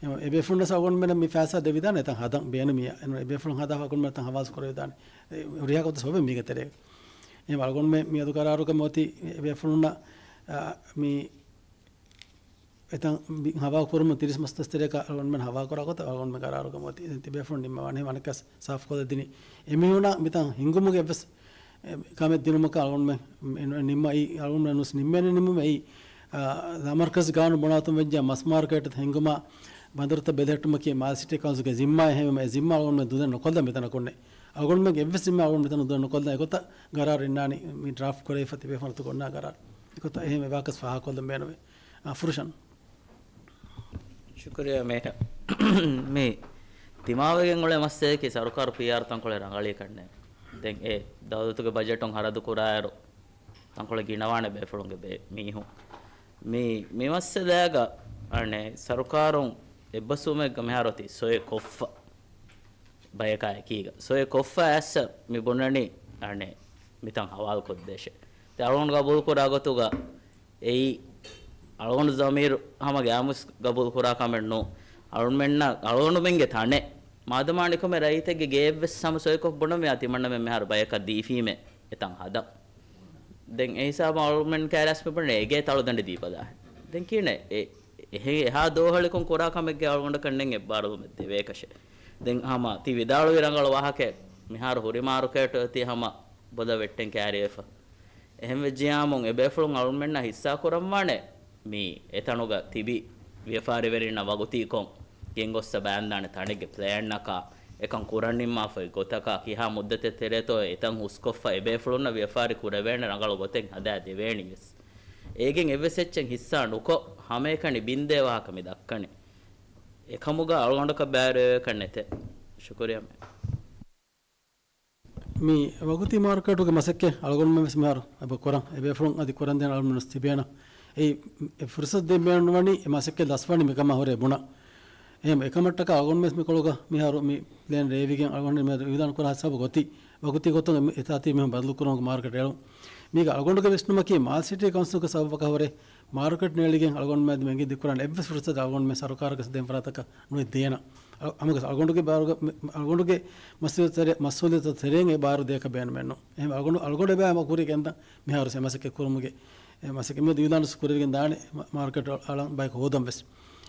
އެ، އެބޭފުޅުންނަސް އަޅުގަނޑުމެން މި ފައިސާ ދެވިދާނެ އެތަން ހަދަން ބޭނުމިއްޔާ. އެ، އެބޭފުޅުން ހަދާފަ އަޅުގަނޑުމެން އެތަން ހަވާލު ކުރެވިދާނެ. އެ، ހުރިހާ ގޮތަށް ސޯވެ މީގެ ތެރޭ. އެ، އަޅުގަނޑުމެން މިއަދު ގަރާރުގަ މިއޮތީ އެބޭފުޅުންނަށް، އާ، މި އެތަން ބި-، ހަވާ ކުރުމުން ތިރީސް މަސް ދުވަސް ތެރޭގަ އަޅުގަނޑުމެން ހަވާ ކުރާ ގޮތަށް އަޅުގަނޑުމެން ގަރާރުގަ މިއޮތީ. ދެން ތިބޭފުޅުން ނިންމަވާނެ. އަނެއްކާސް ސާފުކޮށް ދިނީ. އެމީހުނާ މިތަން ހިންގުމުގެ އެއްވެސް އެ، ކަމެއް ދިނުމަކަށް އަޅުގަނޑުމެން ނިންމައި، އަޅުގަނޑުމެން ނުސް ނިންމޭނެ ނިންމުމެއް އެއީ، އާ، ލާމަރްކަޒީ ގާނޫނު ބުނާތުން ވެއްޖެ މަސް މާރުކޭޓް ހިންގުމާ ބަނދަރުތައް ބެލެހެއްޓުމަކީ މާލެ ސިޓީ ކައުންސިލްގެ ޒިންމާއެއް. އެހެންވީމަ އެ ޒިންމާ އަޅުގަނޑުމެން ދުދެއް ނުކޮށްލަން މިތަނަކުންނެއް. އަޅުގަނޑުމެންގެ އެއްވެސް ޒިންމާ އަޅުގަނޑު މިތަނަށް ދުދެއް ނުކޮށްލަން. އެގޮތަށް ގަރާރު އިންނާނީ މި ޑްރާފްޓް ކުރެވިފަ ތިބޭފުޅުން އޮންނާ ގަރާރު. އެގޮތަށް އެހެން އެބަޔަކަސް ފާހަގަކޮށްލަން ބޭނުވޭ. އާ، ފުރުޝަން. ޝުކުރިއްޔާ މޭޔަރ. މި ދިމާވެގެން އުޅޭ މައްސަލައަކީ ސަރުކާރު ޕީއާރު ތަންކޮޅެއް ރަނގަޅީ ކަންނޭނގެ. ދެން އެ ދައުލަތުގެ ބަޖެޓުން ހަރަދު ކުރާއިރު ތަންކޮޅެއް ގިނަވާނެ ބޭފުޅުންގެ ބޭ-، މީހުން. މި، މި މައްސަލައިގަ އަނެއް ސަރުކާރުން އެއްބަސްވުމެއްގަ މިހާރު އޮތީ ސޮއެ ކޮށްފަ ބަޔަކާ އެކީގަ. ސޮއެ ކޮށްފަ އައިސް މި ބުނަނީ އަނެއް މިތަން ހަވާލު ކޮށްދޭށޭ. ދެ އަޅުގަނޑު ގަބޫލު ކުރާ ގޮތުގަ އެއީ އަޅުގަނޑު ޒަމީރު ހަމަ ގާމުސް ގަބޫލު ކުރާ ކަމެއް ނޫ. އަޅުމެންނަށް އަޅުގަނޑުމެންގެ ތަނެއް މާދަމާ ނިކުމެ ރައްޔިތެއްގެ ގެއެއްވެސް ހަމަ ސޮއެކޮށް ބުނަމި އާ ތިމަންނަމެން މިހާރު ބަޔަކަށް ދީފީމޭ އެތަން ހަދަން. ދެން އެ ހިސާބަށް އަޅުމެން ކައިރި އަސް މި ބުނެ އެގޭ ތަޅުދަނޑި ދީބަލާ. ދެން ކިޔަން އެ އެހެން އެހާ ދޯހަޅިކޮށް ކުރާ ކަމެއްގެ އަޅުގަނޑަކަށް ނެން އެއްބާރުލުމެއް ދެވޭކަށެ. ދެން ހަމަ ތި ވިދާޅުވި ރަނގަޅު ވާހަކައެއް މިހާރު ހުރި މާރުކޭޓު އޮތީ ހަމަ ބޮލަށް ވެއްޓެން ކައިރިވެފަ. އެހެންވެއްޖިޔާމުން އެބޭފުޅުން އަޅުމެންނަށް ހިއްސާ ކުރަންވާނެ މި އެތަނުގަ ތިބި ވިޔަފާރިވެރިންނަށް ވަގުތީކޮށް ގެންގޮއްސަ ބާންދާނެ ތަނެއްގެ ޕްލޭންއަކާ އެކަން ކުރަން ނިންމާފައި ގޮތަކާ ކިހާ މުއްދަތެއް ތެރޭތޯ އެތަން ހުސްކޮށްފަ އެބޭފުޅުންނަށް ވިޔަފާރި ކުރެވޭނެ ރަނގަޅު ގޮތެއް ހަދާ ދެވޭނީ ވެސް. އޭގެން އެއްވެސް އެއްޗެއް ހިއްސާ ނުކޮށް ހަމައެކަނި ބިންދޭ ވާހަކަ މި ދައްކަނީ. އެކަމުގަ އަޅުގަނޑަކަށް ބައިވެރިވޭކަށް ނެތޭ. ޝުކުރިއްޔާ. މި ވަގުތީ މާރުކޭޓުގެ މަސައްކަތް އަޅުގަނޑުމެން ވެސް މިހާރު އެބަ ކުރަން އެބޭފުޅުން އަދި ކުރަންދޭން އަޅުގަނޑުމެން ވެސް ތިބޭނަން. އެއީ އެ ފުރުސަތު ދޭން ބޭނުންވަނީ އެ މަސައްކަތް ލަސްވަނީ މިކަމާ ހުރެ ބުނަން. އެހެން އެކަމަށްޓަކާ އަޅުގަނޑުމެން ވެސް މިކޮޅުގަ މިހާރު މި ޕްލޭން ރޭވިގެން އަޅުގަނޑު މި އިއުލާން ކުރާ ހިސާބު ގޮތީ ވަގުތީ ގޮތުން އެ އެތާތީ މިހެން ބަދަލު ކުރުމުގެ މާރުކޭޓް އެޅުން. މީގަ އަޅުގަނޑުގެ ވިސްނުމަކީ މާލެ ސިޓީ ކައުންސިލްގެ ސަބަބަކަށް ހުރެ މާރުކޭޓް ނޭޅިގެން އަޅުގަނޑުމެން އަދި އެނގި ދިއްކުރާނެ އެއްވެސް ފުރުސަތެއް އަޅުގަނޑުމެން ސަރުކާރުގެ ދޭން ފަރާތަކަށް ނުއެއް ދޭނަ. އަޅު-، ހަމަގަސް އަޅުގަނޑުގެ ބާރުގަ-، މި-، އަޅުގަނޑުގެ މަސްއޫލިއްޔަތު ތެރެ-، މަސްއޫލިއްޔަތު ތެރެއިން އެ ބާރު ދޭކަށް ބޭނުމެއް ނޫން. އެހެން އަޅުގަނޑު، އަޅުގަނޑު އެބަ ހަމަ ކުރި ގެންދަން މިހާރު އެ މަސައްކަތް ކުރުމުގެ، އެ މަސައްކަތް މިއަދު އިއުލާނު ކުރެވިގެން ދާނެ މަ-، މާރުކޭޓް އަޅަން ބަޔަކު ހޯދަން ވެސް.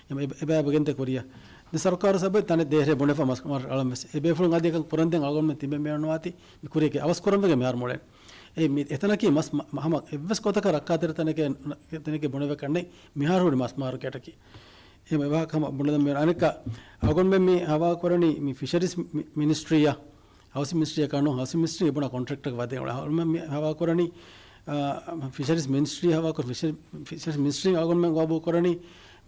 އެ މަ-، އެ-، އެބަ އެބަ ގެންދޭ ކުރިއަށް. ދެ ސަރުކާރު ސަބަބެއް ތަނެއް ދޭހެރޭ ބުނެފަ މަސް-، މާރު އަޅަން ވެސް. އެ ބޭފުޅުން އަދި އެކަން ކުރަންދޭން އަޅުގަނޑުމެން ތިބެ މޭނުންވާތީ މި ކުރިއަކީ އަވަސް ކުރަންވެގެން މިހާރު މޮޅޭ. އެ މި އެތަނަކީ މަސް މަ-، މަ-، ހަމަ އެއްވެސް ގޮތަކަށް ރައްކާތެރި ތަނެކޭ، ތަނެކޭ ބުނެވޭކަށް ނެތް މިހާރު ހުރި މަސް މާރުކޭޓަކީ. އެ ވާހަކަ ހަމަ ބުނެލަން މި އަނެއްކާ އަޅުގަނޑުމެން މި ހަވާ ކުރަނީ މި ފިޝަރީސް މި-، މިނިސްޓްރީއަށް، ހައުސިން މިނިސްޓްރީއަކާ ނޫން، ހައުސިން މިނިސްޓްރީ ބުނާ ކޮންޓްރެކްޓަކަށް ވަދެ އުޅެ. އަޅުގަނޑުމެން މި ހަވާ ކުރަނީ، އާ، ފިޝަރީސް މިނިސްޓްރީ ހަވާ ކުރ-، ފިޝަރީ-، ފިޝަރީސް މިނިސްޓްރީ އަޅުގަނޑުމެން ގަބޫލު ކުރަނީ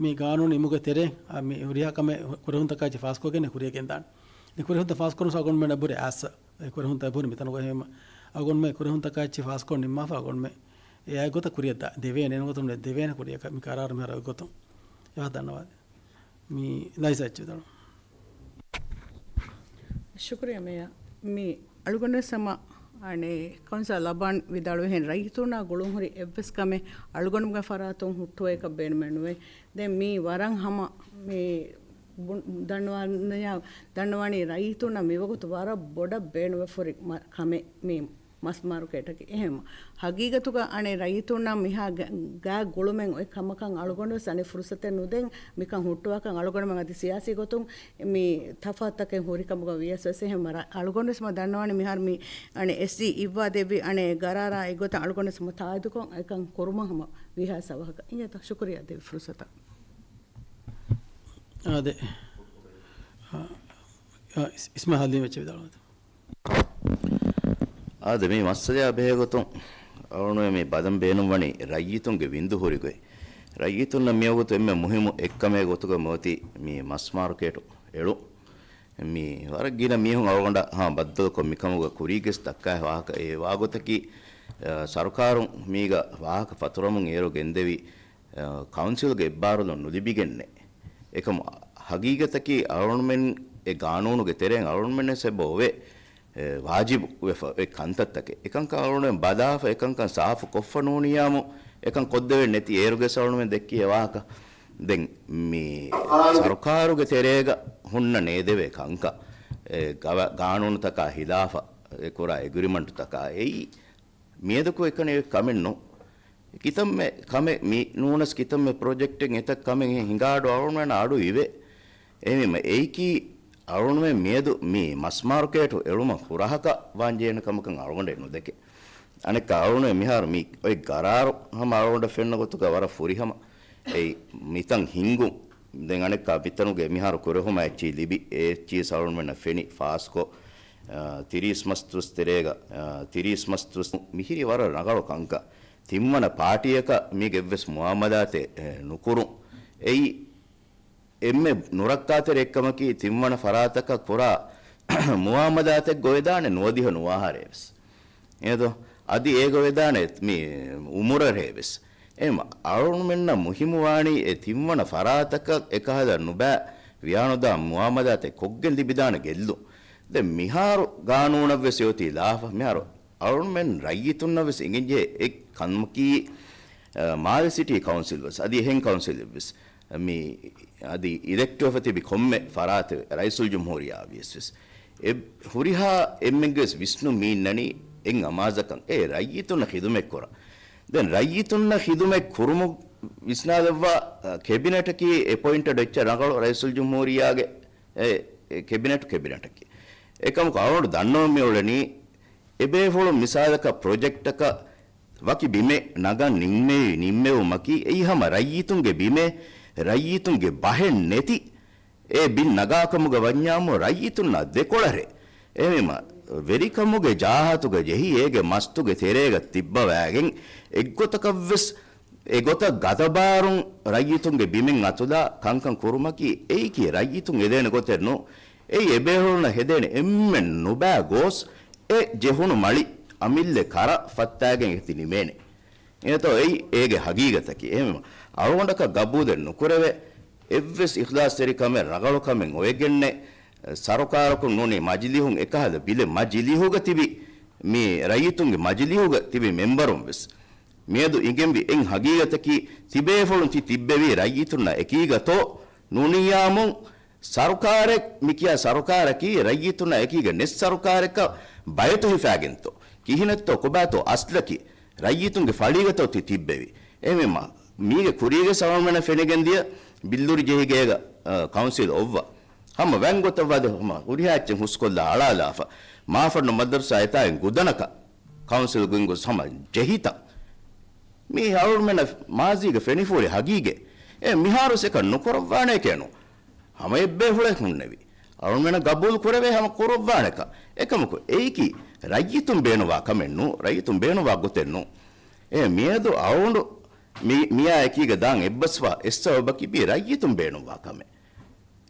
މި ގާނޫނު އިމުގެ ތެރޭ، އާ، މި ހުރިހާ ކަމެއް ކުރެހުންތަކާއެއްޗެއް ފާސްކޮށްގެން ކުރިއަށް ގެންދާނެ. ދެ ކުރެހުންތައް ފާސްކުރުން އަޅުގަނޑުމެން އެބުރި އާސަ. އެ ކުރެހުންތައް އެބުރި މިތަނުގަ ހޭމަ. އަޅުގަނޑުމެން ކުރެހުންތަކާއެއްޗެއް ފާސްކޮށް ނިންމާފަ އަޅުގަނޑުމެން އެ އާ ގޮތަށް ކުރިއަށް ދާ-، ދެވޭނެ އެން ގޮތުން ދެވޭނެ ކުރިއަކަށް މި ޤަރާރު މިހާރު އޮތް ގޮތުން. އެވާ ދަންނަވާދެ. މި ލައިސާ އެއްޗެއް ދަންނަވާ. ޝުކުރިއްޔާ މޭޔާ. މި އަޅުގަނޑުވެސް ހަމަ އަނެއް ކައުންސިލް ލަބާން ވިދާޅުވިހެން ރައްޔިތުންނާ ގުޅުންހުރި އެއްވެސް ކަމެއް އަޅުގަނޑުމެންގެ ފަރާތުން ހުއްޓުވޭކަށް ބޭނުމެއް ނުވޭ. ދެން މީ ވަރަށް ހަމަ މި ބުން-، ދަންނަވާ-، ދަންނަވާނީ ރައްޔިތުންނަށް މިވަގުތު ވަރަށް ބޮޑަށް ބޭނުންވެފަ ހުރި މަ-، ކަމެއް މި މަސް މާރުކޭޓަކީ. އެހެން ހަގީގަތުގަ އަނެއް ރައްޔިތުންނަށް މިހާ ގަ-، ގާތް ގުޅުމެއް އޮތް ކަމަކަށް އަޅުގަނޑުވެސް އަނެއް ފުރުސަތެއް ނުދެން މިކަން ހުއްޓުވާކަށް އަޅުގަނޑުމެން އަދި ސިޔާސީ ގޮތުން މި ތަފާތުތަކެއް ހުރި ކަމުގަ ވިޔަސް ވެސް އެހެން ވަރަށް އަޅުގަނޑުވެސް މަ ދަންނަވާނެ މިހާރު މި އަނެއް އެސްޑީ އިއްވާ ދެއްވި އަނެއް ގަރާރާ އެގޮތަށް އަޅުގަނޑުވެސް މަ ތާއީދުކޮށް އެކަން ކުރުމަށް ހަމަ ވީހާ ސަވަހަކަށް އިނގޭތަ؟ ޝުކުރިއްޔާ ދެއްވި ފުރުސަތަށް. އާދެ. އާ، އާ، އިސް-، އިސްމާ ހަލީމް އެއްޗެއް ވިދާޅުވަތަ؟ އާދެ، މި މައްސަލަޔާ ބެހޭގޮތުން އަޅުގަނޑުމެން މި ބަލަން ބޭނުންވަނީ ރައްޔިތުންގެ ވިންދު ހުރިގޮތް. ރައްޔިތުންނަށް މިވަގުތު އެންމެ މުހިއްމު އެއްކަމެއް ގޮތުގަ މިއޮތީ މި މަސް މާރުކޭޓު އެޅުން. މި ވަރަށް ގިނަ މީހުން އަޅުގަނޑަށް ހާ ބައްދަލުކޮށް މިކަމުގަ ކުރީގެސް ދައްކާ ވާހަކަ އެ ވާގޮތަކީ، އަ، ސަރުކާރުން މީގަ ވާހަކަ ފަތުރަމުން އޭރު ގެންދެވި، އަ، ކައުންސިލްގެ އެއްބާރުލުން ނުލިބިގެންނޭ. އެކަމު ހަގީގަތަކީ އަޅުގަނޑުމެން އެ ގާނޫނުގެ ތެރެއިން އަޅުގަނޑުމެންވެސް އެބަ އޮވޭ، އެ، ވާޖިބު ވެފަ އޮތް ކަންތައްތަކެއް. އެކަންކަން އަޅުގަނޑުމެން ބަލާފަ އެކަންކަން ސާފު ކޮށްފަ ނޫނިޔާމު އެކަން ކޮށްދެވެން ނެތި އޭރުގެސް އަޅުގަނޑުމެން ދެއްކި އެ ވާހަކަ. ދެން މި ސަރުކާރުގެ ތެރޭގަ ހުންނަ ނޭދެވޭ ކަންކަން، އެ، ގަވަ-، ގާނޫނުތަކާ ހިލާފަށް އެ ކުރާ އެގްރިމަންޓުތަކާ އެއީ މިއަދަކު އެކަނި ކަމެއް ނޫން. ކިތަންމެ ކަމެއް މި ނޫނަސް ކިތަންމެ ޕްރޮޖެކްޓެއް އެތައް ކަމެއް ހިނގާ އަޑު އަޅުގަނޑުމެން އަޑު އިވޭ. އެހެންވީމަ އެއީކީ އަޅުގަނޑުމެން މިއަދު މި މަސް މާރުކޭޓު އެޅުމަށް ހުރަހަކަށް ވާންޖެހޭނެ ކަމަކަށް އަޅުގަނޑެއް ނުދެކެ. އަނެއްކާ އަޅުގަނޑުމެން މިހާރު މި އޮތް ގަރާރު ހަމަ އަޅުގަނޑަށް ފެންނަ ގޮތުގަ ވަރަށް ފުރިހަމަ އެއީ މިތަން ހިންގުން. ދެން އަނެއްކާ މިތަނުގެ މިހާރު ކުރެހުމާ އެއްޗިހި ލިބި އެ އެއްޗިހި އަޅުގަނޑުމެންނަށް ފެނި ފާސްކޮށް، އާ، ތިރީސް މަސް ދުވަސް ތެރޭގަ، އާ، ތިރީސް މަސް ދުވަސް މިހިރީ ވަރަށް ރަނގަޅު ކަންކަން. ތިންވަނަ ޕާޓީއަކަށް މީގެ އެއްވެސް މުއާމަލާތެއް، އެ، ނުކުރުން. އެއީ އެންމެ ނުރައްކާތެރި އެއްކަމަކީ، ތިންވަނަ ފަރާތަކަށް ކުރާ މުއާމަލާތެއް ގޮވެދާނެ ނުވަދިހަ ނުވާހާރޭ ވެސް. އޭދޯ؟ އަދި އޭގޮވެދާނެ މި އުމުރަށޭ ވެސް. އެމަ އަޅުމެންނަށް މުހިއްމުވާނީ އެ ތިންވަނަ ފަރާތަކަށް އެކަހަލަ ނުބައި ވިޔާނުދާ މުއާމަލާތެއް ކޮށްގެން ލިބިދާނެ ގެއްލުން. ދެން މިހާރު ގާނޫނަށްވެސް އޮތީ ލާފަ. މިހާރު އަޅުމެން ރައްޔިތުންނަށްވެސް އެނގިއްޖެ އެ ކަމަކީ، އަ، މާލެ ސިޓީ ކައުންސިލްވެސް އަދި އެހެން ކައުންސިލެއްވެސް މި އަދި އިލެކްޓްވެފަ ތިބި ކޮންމެ ފަރާތެއް ރައީސުލްޖުމްހޫރިއްޔާ ވިޔަސްވެސް އެ ހުރިހާ އެންމެންގެވެސް ވިސްނުން މި އިންނަނީ އެއް އަމާޒަކަށް އެ ރައްޔިތުންނަށް ޚިދުމަތް ކުރަން. ދެން ރައްޔިތުންނަށް ޚިދުމަތް ކުރުމު ވިސްނާލައްވާ، އަ، ކެބިނެޓަކީ އެޕޮއިންޓެޑް އެއްޗެއް ރަނގަޅު ރައީސުލްޖުމްހޫރިއްޔާގެ އެ، އެ ކެބިނެޓު ކެބިނެޓަކީ. އެކަމަކު އަޅުގަނޑު ދަންނަވަން މިއުޅެނީ އެބޭފުޅުން މިސާލަކަށް ޕްރޮޖެކްޓަކަށް ވަކި ބިމެއް ނަގަން ނިންމެވި ނިންމެވުމަކީ އެއީ ހަމަ ރައްޔިތުންގެ ބިމެއް، ރައްޔިތުންގެ ބަހެއް ނެތި އެ ބިން ނަގާކަމުގަ ވަންޏާމު ރައްޔިތުންނާ ދެކޮޅަށް އެހެންވީމަ، ވެރިކަމުގެ ޖާހަތުގަ ޖެހި އޭގެ މަސްތުގެ ތެރޭގަ ތިއްބަވައިގެން އެއްގޮތަކަށްވެސް އެގޮތަށް ގަދަބާރުން ރައްޔިތުންގެ ބިމެއް އަތުލާ ކަންކަން ކުރުމަކީ އެއީކީ ރައްޔިތުން އެދޭނެ ގޮތެއް ނޫން. އެއީ އެބޭފުޅުންނަށް ހެދޭނެ އެންމެން ނުބައި ގޯސް އެ ޖެހުނު މަޅި އަމިއްލަ ކަރަށް ފައްތާގެން އެތި ނިމޭނެ. އެންނަތޯ އެއީ އޭގެ ހަގީގަތަކީ. އެހެންވީމަ އަޅުގަނޑަކަށް ގަބޫލެއް ނުކުރެވޭ އެއްވެސް އިޚްލާޞްތެރިކަމެއް ރަނގަޅުކަމެއް އޮވެގެންނެއް ސަރުކާރަކުން ނޫނީ މަޖިލީހުން އެކަހަލަ ބިލެއް މަޖިލީހުގަ ތިބި މި ރައްޔިތުންގެ މަޖިލީހުގަ ތިބި މެމްބަރުން ވެސް މިއަދު އިނގެންވި އެއް ހަގީގަތަކީ ތިބޭފުޅުން ތި ތިއްބެވީ ރައްޔިތުންނާ އެކީގަތޯ ނޫނިއްޔާމުން ސަރުކާރެއް މިކިޔާ ސަރުކާރަކީ ރައްޔިތުންނާ އެކީގަ ނެއް ސަރުކާރެއްކަ ބައެތު ހިފާގެންތޯ؟ ކިހިނެއްތޯ ކޮބާތޯ އަސްލަކީ؟ ރައްޔިތުންގެ ފަޅީގަތޯ ތި ތިއްބެވީ؟ އެހެންވީމަ މީގެ ކުރީގެ ސަވަމެނަށް ފެނިގެންދިޔަ ބިއްލޫރި ޖެހިގޭގަ، އަ، ކައުންސިލް އޮއްވަ. ހަމަ ވަން ގޮތަށް ވަދެ ހަމަ ހުރިހާ އެއްޗެއް ހުސްކޮށްލާ އަޅާލާފަ. މާފަންނު މަދަރުސާ އެތާއިން ގުދަނަކަށް ކައުންސިލް ގޮތް ގޮސް ހަމަ ޖެހިތަން. މީ އަޅުމެނަށް މާޒީގަ ފެނިފޫޅި ހަގީގެ. އެ މިހާރުސް އެކަން ނުކުރައްވާނޭކޭނު. ހަމަ އެއްބޭފުޅެއް ހުންނެވި. އަޅުމެނަށް ގަބޫލު ކުރެވޭ ހަމަ ކުރައްވާނެކަން. އެކަމަކު އެއީކީ ރައްޔިތުން ބޭނުވާ ކަމެއް ނޫ. ރައްޔިތުން ބޭނުވާ ގޮތެއް ނޫ. އެ މިއަދު އަޅުގަނޑު މި، މިއާ އެކީގަ ދާން އެއްބަސްވާ އެއް ސަބަބަކީ މީ ރައްޔިތުން ބޭނުންވާ ކަމެއް.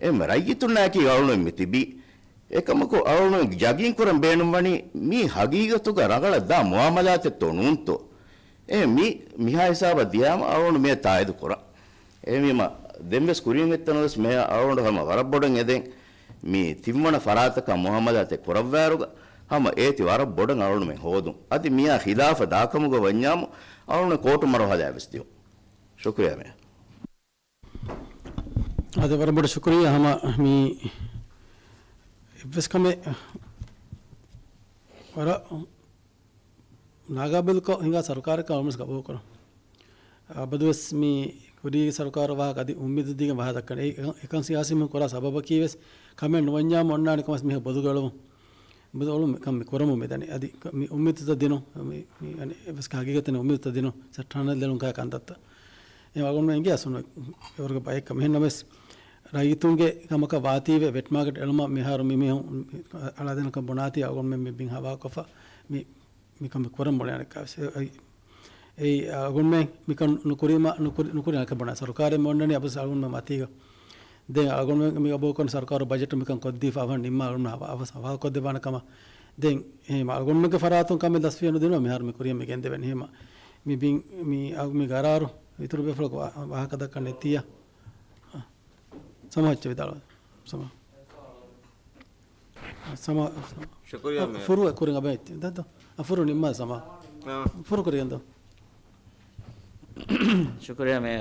އެ ރައްޔިތުންނާއެކީ އަޅުން މި ތިބީ. އެކަމަކު އަޅުން ޔަގީން ކުރަން ބޭނުންވަނީ މީ ހަގީގަތުގަ ރަނގަޅަށް ދާ މުއާމަލާތެއްތޯ ނޫންތޯ؟ އެ މި، މިހާ ހިސާބަށް ދިޔާމަ އަޅުން މިއަށް ތާއީދު ކުރަން. އެހެންވީމަ، ދެންވެސް ކުރިން އެއްތަނަށްވެސް މެޔަރ އަޅުގަނޑު ހަމަ ވަރަށް ބޮޑަށް އެދެން މި ތިންވަނަ ފަރާތަކާ މުއާމަލާތެއް ކުރައްވާއިރުގަ ހަމަ އޭތި ވަރަށް ބޮޑަށް އަޅުންމެން ހޯދުން. އަދި މިއާ ޚިލާފަށް ދާކަމުގަ ވަންޏާމު އަޅުން ކޯޓު މަރުހަލާ ވެސް ދިޔުން. ޝުކުރިއްޔާ މެޔަރ. އަދި ވަރަށް ބޮޑަށް ޝުކުރިއްޔާ ހަމަ މި އެއްވެސް ކަމެއް ވަރަށް ނާގާބިލްކޮށް ހިނގާ ސަރުކާރަކަށް އަޅުމެން ގަބޫލުކުރަން. އަބަދުވެސް މި ކުރީގެ ސަރުކާރު ވާހަކަ އަދި އުއްމީދު ދީގެން ވާހަކަ ދައްކަނީ. އެ، އެކަން ސިޔާސީ މީހުން ކުރާ ސަބަބަކީ ވެސް ކަމެއް ނުވަންޏާ އޮންނާނެ ކަމަސް މީހަކު ބޮލުގަޅުވުން. އަޅުން މިކަން މި ކުރަމުން މިދަނީ. އަދި މި އުއްމީދުތައް ދިނުން، މި، މި އަނެއް އެއްވެސް ހަގީގަތެއް ނެތް އުއްމީދުތައް ދިނުން، ސައްޓާނަށް ލެލުން ކާ ކަންތައްތައް. އެ އަޅުގަނޑު އެނގޭ އަސްލު އެވަރުގެ ބައެއް ކަމެއް. އެހެންނަމަވެސް، ރައްޔިތުންގެ ކަމަކަށް ވާތީވެ ވެޓް މާކެޓް އެޅުމަށް މިހާރު މި މީހުން އަޅާދޭނެކަން ބުނާތީ އަޅުގަނޑުމެން މި ބިން ހަވާލުކޮށްފަ މި، މިކަން މި ކުރަން ބުނެ އަނެއްކާވެސް. އެ، އެ، އެއީ އަޅުގަނޑުމެން މިކަން ނުކުރީމަ، ނުކުރި، ނުކުރި އަނެއްކާ ބުނާ ސަރުކާރެއް މި އޮންނަނީ އަބަސް އަޅުގަނޑުމެން މަތީގަ. ދެން އަޅުގަނޑުމެން މި ގަބޫލުކުރަން ސަރުކާރު ބަޖެޓު މިކަން ކޮށްދީފަ އަވަހަށް ނިންމާ އަޅުގަނޑު ހަވާ، އަވަސް ހަވާލުކޮށްދެއްވާނެ ކަމަށް. ދެން އެހެން އަޅުގަނޑުމެންގެ ފަރާތުން ކަމެއް ދަސްވެ ނުދިނުމަ މިހާރު މި ކުރިޔަށް މި ގެންދެވެނީ. އެހެން މި ބިން، މި، އަ، މި ގަރާރު އިތުރު ބޭފުޅަކު ވާ، ވާހަކަ ދައްކަން ނެތިއްޔާ. ސަމާ އެއްޗެއް ވިދާޅުވެ. ސަމާ. ސަމާ، ސަމާ. ޝުކުރިއްޔާ އަ، މޭ. ފުރު ކުރިން އަބައި ދައްދޯ. އަ، ފުރު ނިންމާ ސަމާ. އާ. ފުރު ކުރިގެން ދޯ. ޝުކުރިއްޔާ މޭ.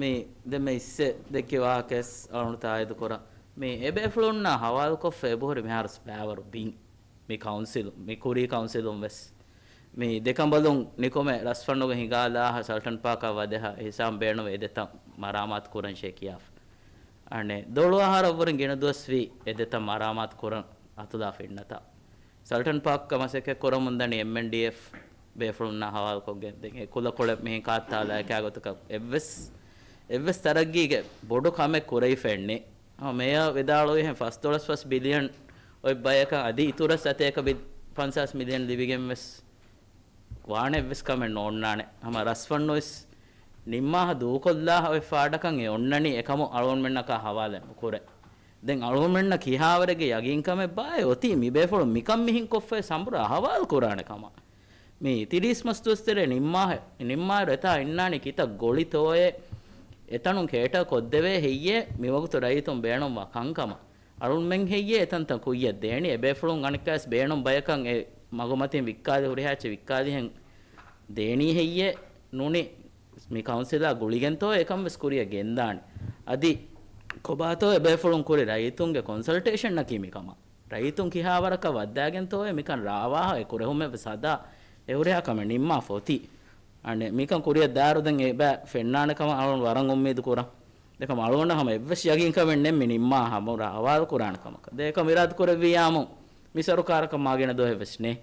މި ދެންމެ އިއްސެ ދެއްކި ވާހަކަސް އަޅުން ތާއީދު ކުރަން. މި އެބޭފުޅުންނާ ހަވާލުކޮށްފަ އެބަހުރި މިހާރުސް ބައިވަރު ބިން. މި ކައުންސިލު، މި ކުރީ ކައުންސިލުން ވެސް މި ދެކަނބަލުން ނިކުމެ ރަސްފަންނުގެ ހިނގާލާހަ ސަލްޓަން ޕާކާ ވަދެހަ ހިސާބުން ބޭނުންވެ އެ ދެތަން މަރާމާތު ކުރަންށޭ ކިޔާފަ. އަނެއް ދޮޅު އަހަރަށްވުރެން ގިނަ ދުވަސްވީ އެ ދެތަން މަރާމާތު ކުރަން އަތުލާފަ އިންނަތާ. ސަލްޓަން ޕާކްގަ މަސައްކަތް ކުރަމުންދަނީ އެމްއެންޑީއެފް ބޭފުޅުންނާ ހަވާލުކޮށްގެން. ދެން އެ ކުލަކޮޅެއް މިހެން ކާއްތާލާ އެކާ ގޮތަކަށް އެއްވެސް، އެއްވެސް ތަރައްގީގެ ބޮޑު ކަމެއް ކުރެވިފައެއްނެތް. ހަމަ މޭޔަރ ވިދާޅުވިހެން ފަސްދޮޅަސް ފަސް ބިލިއަން އޮތް ބަޔަކަށް އަދި އިތުރަށް ސަތޭކަ ބި-، ފަންސާސް މިލިއަން ލިބިގެން ވެސް ވާނެ އެއްވެސް ކަމެއް ނޯންނާނެ. ހަމަ ރަސްފަންނުވެސް ނިންމާހަ ދޫކޮށްލާ އޮތް ފާޑަކަށް އެ އޮންނަނީ އެކަމު އަޅުގަނޑުމެންނަކާ ހަވާލެއް ނުކުރޭ. ދެން އަޅުގަނޑުމެންނަށް ކިހާވަރެއްގެ ޔަގީންކަމެއްބާއޭ އޮތީ މިބޭފުޅުން މިކަން މިހެން ކޮށްފައި ސަމްބުރާ ހަވާލު ކުރާނެ ކަމަށް؟ މި ތިރީސް މަސް ދުވަސް ތެރޭ ނިންމާ، ނިންމާއިރު އެތާ އިންނާނީ ކިތައް ގޮޅިތޯއޭ، އެތަނުން ކޭޓަރ ކޮށްދެވޭ ހެއްޔޭ، މިވަގުތު ރައްޔިތުން ބޭނުންވާ ކަންކަމަށް. އަޅުންމެން ހެއްޔޭ އެތަންތަން ކުއްޔަށް ދޭނީ؟ އެބޭފުޅުން އަނެއްކާވެސް ބޭނުން ބަޔަކަށް އެ މަގުމަތިން ވިއްކާލި ހުރިހާ އެއްޗެއް ވިއްކާލިހެން ދޭނީ ހެއްޔޭ؟ ނޫނީ މި ކައުންސިލާ ގުޅިގެންތޯ އެކަން ވެސް ކުރިއަށް ގެންދާނެ. އަދި ކޮބާތޯ އެބޭފުޅުން ކުރި ރައްޔިތުންގެ ކޮންސަލްޓޭޝަންއަކީ މިކަމަށް؟ ރައްޔިތުން ކިހާ ވަރަކަށް ވައްދާގެންތޯއޭ މިކަން ރާވާހަށް އެ ކުރެހުމެއް ވެސް ހަދާ އެ ހުރިހާ ކަމެއް ނިންމާފަ އޮތީ. އަނެއް މިކަން ކުރިއަށް ދާއިރު ދެން އެބަ ފެންނާނެ ކަމަށް އަޅުން ވަރަށް އުއްމީދު ކުރަން. ދެކަމަ އަޅުގަނޑަށް ހަމަ އެއްވެސް ޔަގީންކަމެއް ނެތް މި ނިންމާ ހަމަ ރާވާލު ކުރާނެ ކަމަކަށް. ދޭކަމް އިރާދަ ކުރެއްވިޔާމު މި ސަރުކާރަކަށް މާ ގިނަ ދުވަހެއް ވެސް ނެތް.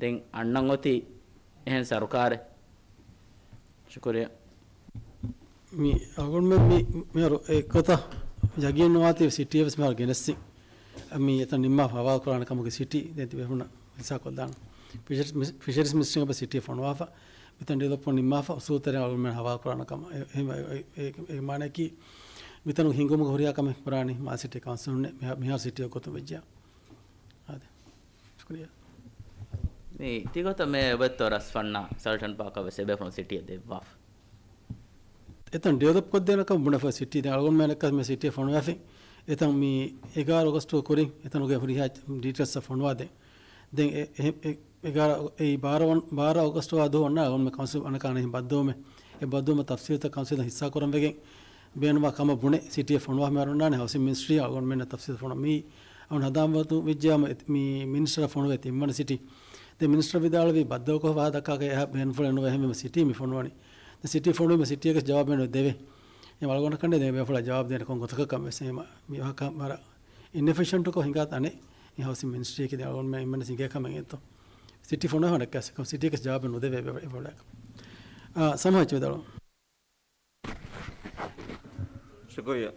ދެން އަންނަން އޮތީ އެހެން ސަރުކާރެއް. ޝުކުރިއްޔާ. މި އަޅުގަނޑުމެން މި، މިހާރު އެ ގޮތަށް ޔަގީން ނުވާތީ ސިޓީއެއް ވެސް މިހާރު ގެނެއްސި. މި އެތަން ނިންމާ ހަވާލު ކުރާނެ ކަމުގެ ސިޓީ ދެން ތިބޭފުޅުންނަށް ހިއްސާ ކޮށްދާނަން. ފިޝަރީސް މި-، ފިޝަރީސް މިނިސްޓްރީން އެބަ ސިޓީ ފޮނުވާފަ. މިތަން ޑިވެލޮޕް ނިންމާފަ އުސޫލު ތެރެއިން އަޅުގަނޑުމެން ހަވާލު ކުރާނެ ކަމަށް. އެ، އެ، އެ، އެ، އެ މާނައަކީ މިތަނުގެ ހިންގުމުގެ ހުރިހާ ކަމެއް ކުރާނީ މާލެ ސިޓީ ކައުންސިލުންނޭ. މިހާ-، މިހާރު ސިޓީއަށް ގޮތުން ވެއްޖެޔާ. އާދެ. ޝުކުރިއްޔާ. މި ތިގޮތަށް މޭ އެބައޮތްތޯ ރަސްފަންނާ ސަލްޓަން ޕާކަށް ވެސް އެބޭފުޅުން ސިޓީއަށް ދެއްވާފަ. އެތަން ޑިވެލޮޕް ކޮށްދޭނެ ކަމަށް ބުނެފަ ސިޓީ. ދެން އަޅުގަނޑުމެން އެކަސް މި ސިޓީ ފޮނުވާފި. އެތަން މި އެގާރަ އޮގަސްޓު ކުރިން އެތަނުގެ ހުރިހާ ޑީޓެއިލްސް ފޮނުވާދޭ. ދެން އެ، އެ، އެ، އެގާރަ، އެ ބާރަ ވަން، ބާރަ އޮގަސްޓު ވާ ދުވަހު އޮންނާނެ އަޅުގަނޑުމެން ކައުންސިލް އަނެކާނެ ބައްދަލުވުމެއް. އެ ބައްދަލުވުމަށް ތަފްސީލުތައް ކައުންސިލަށް ހިއްސާ ކުރަން ވެގެން ބޭނުންވާ ކަމަށް ބުނެ ސިޓީއެއް ފޮނުވާ މި އަޅުގަނޑުމެންނަށް ތަފްސީލު ފޮނުވާ. މި އަޅުގަނޑު ހަނދާން ވަގުތު ވެއްޖެޔާމު މި މިނިސްޓަރ ފޮނުވޭ ތިންވަނަ ސިޓީ. ދެން މިނިސްޓަރ ވިދާޅުވީ ބައްދަލުކޮށް ވާހަކަ ދައްކާކަށް އެހާ ބޭނުންފުޅެއް ނުވޭ ހަމަ ސިޓީ މި ފޮނުވަނީ. ދެން ސިޓީ ފޮނުވީމަ ސިޓީއަކަސް ޖަވާބެއް ނުދެވޭ. އެ އަޅުގަނޑަކަށް ދެން ބޭފުޅާ ޖަވާބު ދޭނެ ކޮން ގޮތަކަށް ކަން ވެސް އެހެން މި ވާހަކަ ވަރަށް އިންއެފިޝަންޓުކޮށް ހިނގާ ތަނެއް. އެ ހައުސިން މިނިސްޓްރީއަކީ ދެން އަޅުގަނޑުމެން އިންމެން ސިނގޭ ކަމެއް އެއްތޯ. ސިޓީ ފޮނުވޭ ހަނައްކާސް ސިޓީއަކަސް ޖަވާބެއް ނުދެވޭ ބޭ-، ބޭފުޅާ. އާ، ސަމްހާ އެއްޗެއް ވިދާޅު. ޝުކުރިއްޔާ.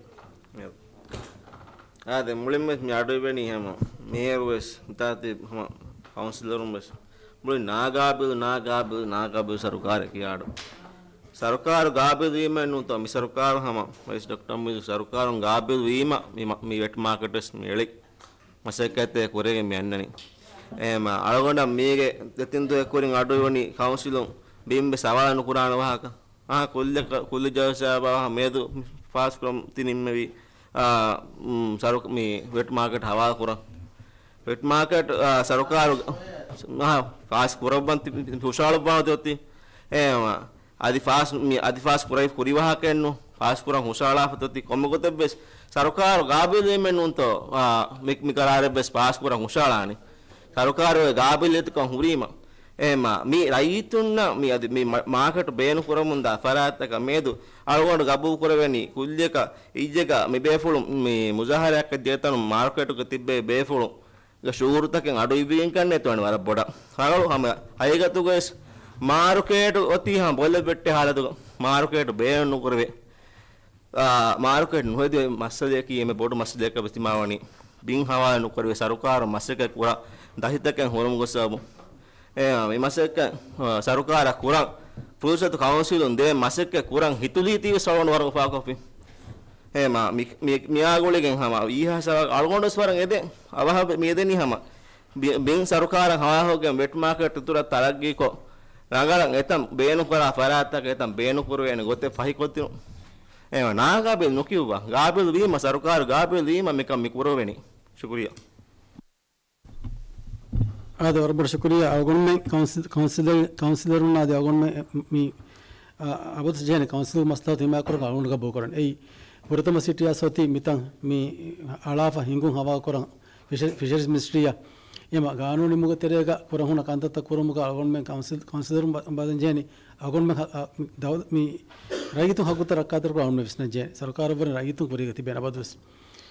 އާދެ، މުޅިން ވެސް މި އަޑު އިވެނީ ހަމަ މޭޔަރު ވެސް މިތާތި ހަމަ ކައުންސިލަރުން ވެސް މުޅި ނާގާބިލް، ނާގާބިލް، ނާގާބިލް ސަރުކާރެއް ކިޔާ އަޑު. ސަރުކާރު ގާބިލް ވީމަ ނޫންތޯ މި ސަރުކާރު ހަމަ ވެސް ޑޮކްޓަރ މުއިޒު ސަރުކާރުން ގާބިލް ވީމަ މި މަ-، މި ވެޓް މާކެޓް ވެސް މި އެޅި މަސައްކަތްތައް ކުރެގެން މި އަންނަނީ. އެހެމަ އަޅުގަނޑަށް މީގެ ދެތިން ދުވަހެއް ކުރިން އަޑު އިވުނީ ކައުންސިލުން ބިން ވެސް ހަވާލު ނުކުރާނެ ވާހަކަ. އާ، ކުއްލި ކަ-، ކުއްލި ޖަލްސާ ބާވާ މޭދު ފާސްކުރަން ތި ނިންމެވީ، އާ، މް، ސަރު-، މި ވެޓް މާކެޓް ހަވާލު ކުރަން. ވެޓް މާކެޓް، އާ، ސަރުކާރު، އާ، ފާސް ކުރައްވަން ތި-، ތި-، ހުށަހަޅައްވާން އޮތީ. އެ، އާ، އަދި ފާސް، މި އަދި ފާސް ކުރައި ކުރި ވާހަކައެއްނު. ފާސް ކުރަން ހުށަހަޅާފަ އޮތީ ކޮންމެ ގޮތެއް ވެސް ސަރުކާރު ގާބިލް ވީމެއް ނޫންތޯ، އާ، މި، މި ގަރާރެއް ވެސް ފާސް ކުރަން ހުށަހަޅާނީ. ސަރުކާރުގެ ގާބިލިއްޔަތުކަން ހުރީމަ. އެހެމަ މި ރައްޔިތުންނަށް މި އަދި މި މަ-، މާކެޓް ބޭނުން ކުރަމުންދާ ފަރާތްތަކަށް މޭދު އަޅުގަނޑު ގަބޫލު ކުރެވެނީ ކުއްލިއަކަށް އިއްޔެގަ މި ބޭފުޅުން މި މުޒާހަރާއަކަށް ދިޔަ ތަނުން މާރުކޭޓުގަ ތިއްބެވި ބޭފުޅުންގެ ޝުއޫރުތަކެއް އަޑު އިއްވިގެން ކަންނޭ ތޯނި ވަރަށް ބޮޑަށް. ހަގަޅު ހަމަ ހަގީގަތުގަވެސް މާރުކޭޓު އޮތީ ހަމަ ބޮލެއް ވެއްޓޭ ހާލަތުގަ މާރުކޭޓު ބޭނުން ނުކުރެވޭ. އާ، މާރުކޭޓް ނުހެދި މައްސަލަޔަކީ އެންމެ ބޮޑު މައްސަލަޔަކަށް ވެސް ދިމާވަނީ. ބިން ހަވާލު ނުކުރެވޭ ސަރުކާރު މަސައްކަތް ކުރާ ދަތިތަކެއް ހުރުމުގެ ސަބަބުން. އެ، މި މަސައްކަތް، އާ، ސަރުކާރަށް ކުރަން ފުރުސަތު ކައުންސިލުން ދޭ މަސައްކަތް ކުރަން ހިތުލީތީ ވެސް އަޅުގަނޑު ވަރަށް އުފާކޮށްފި. އެ، މި، މި، މިއާގުޅިގެން ހަމަ އީހާ ސަބަބަށް އަޅުގަނޑު ވެސް ވަރަށް އެދެން. އަވަހަށް މި އެދެނީ ހަމަ ބި-، ބިން ސަރުކާރަށް ހަވާލުކޮށްގެން ވެޓް މާކެޓް އިތުރަށް ތަރައްގީކޮށް، ރަނގަޅަށް އެތަން ބޭނުންކުރާ ފަރާތްތަކަށް އެތަން ބޭނުންކުރުން. އެ ނާގާބިލް ނުކިޔުއްވާ. ގާބިލް ވީމަ، ސަރުކާރު ގާބިލް ވީމަ މިކަން މި ކުރެވެނީ. ޝުކުރިއްޔާ. އާދެ، ވަރަށް ބޮޑަށް ޝުކުރިއްޔާ. އަޅުގަނޑުމެން ކައުންސިލަރ-، ކައުންސިލަރުންނާ އަދި އަޅުގަނޑުމެން މި، އާ، އަބަދު ޖެހޭނެ ކައުންސިލް މަސްލަހަތު ހިމާޔަތްކުރަން އަޅުގަނޑު ގަބޫލުކުރަން. އެއީ ފުރަތަމަ ސިޓީއަށް އޮތީ މިތަން މި އަޅާފަ ހިނގުން ހަވާލުކުރަން ފިޝަ-، ފިޝަރީޒް މިނިސްޓްރީއަށް. އެމަ ގާނޫނު ނިމުމުގެ ތެރޭގަ ކުރަން ހުންނަ ކަންތައްތައް ކުރުމުގަ އަޅުގަނޑުމެން ކައުންސިލް، ކައުންސިލަރުން ބަ-، ބަލަން ޖެހޭނީ އަޅުގަނޑުމެން ހަ-، އަ، ދައު-، މި ރައްޔިތުން ހައްގުތައް ރައްކާތެރިކުރަން އަޅުގަނޑުމެން ވިސްނަން ޖެހޭނީ. ސަރުކާރަށްވުރެ ރައްޔިތުން ކުރީގަ ތިބޭނެ އަބަދުވެސް.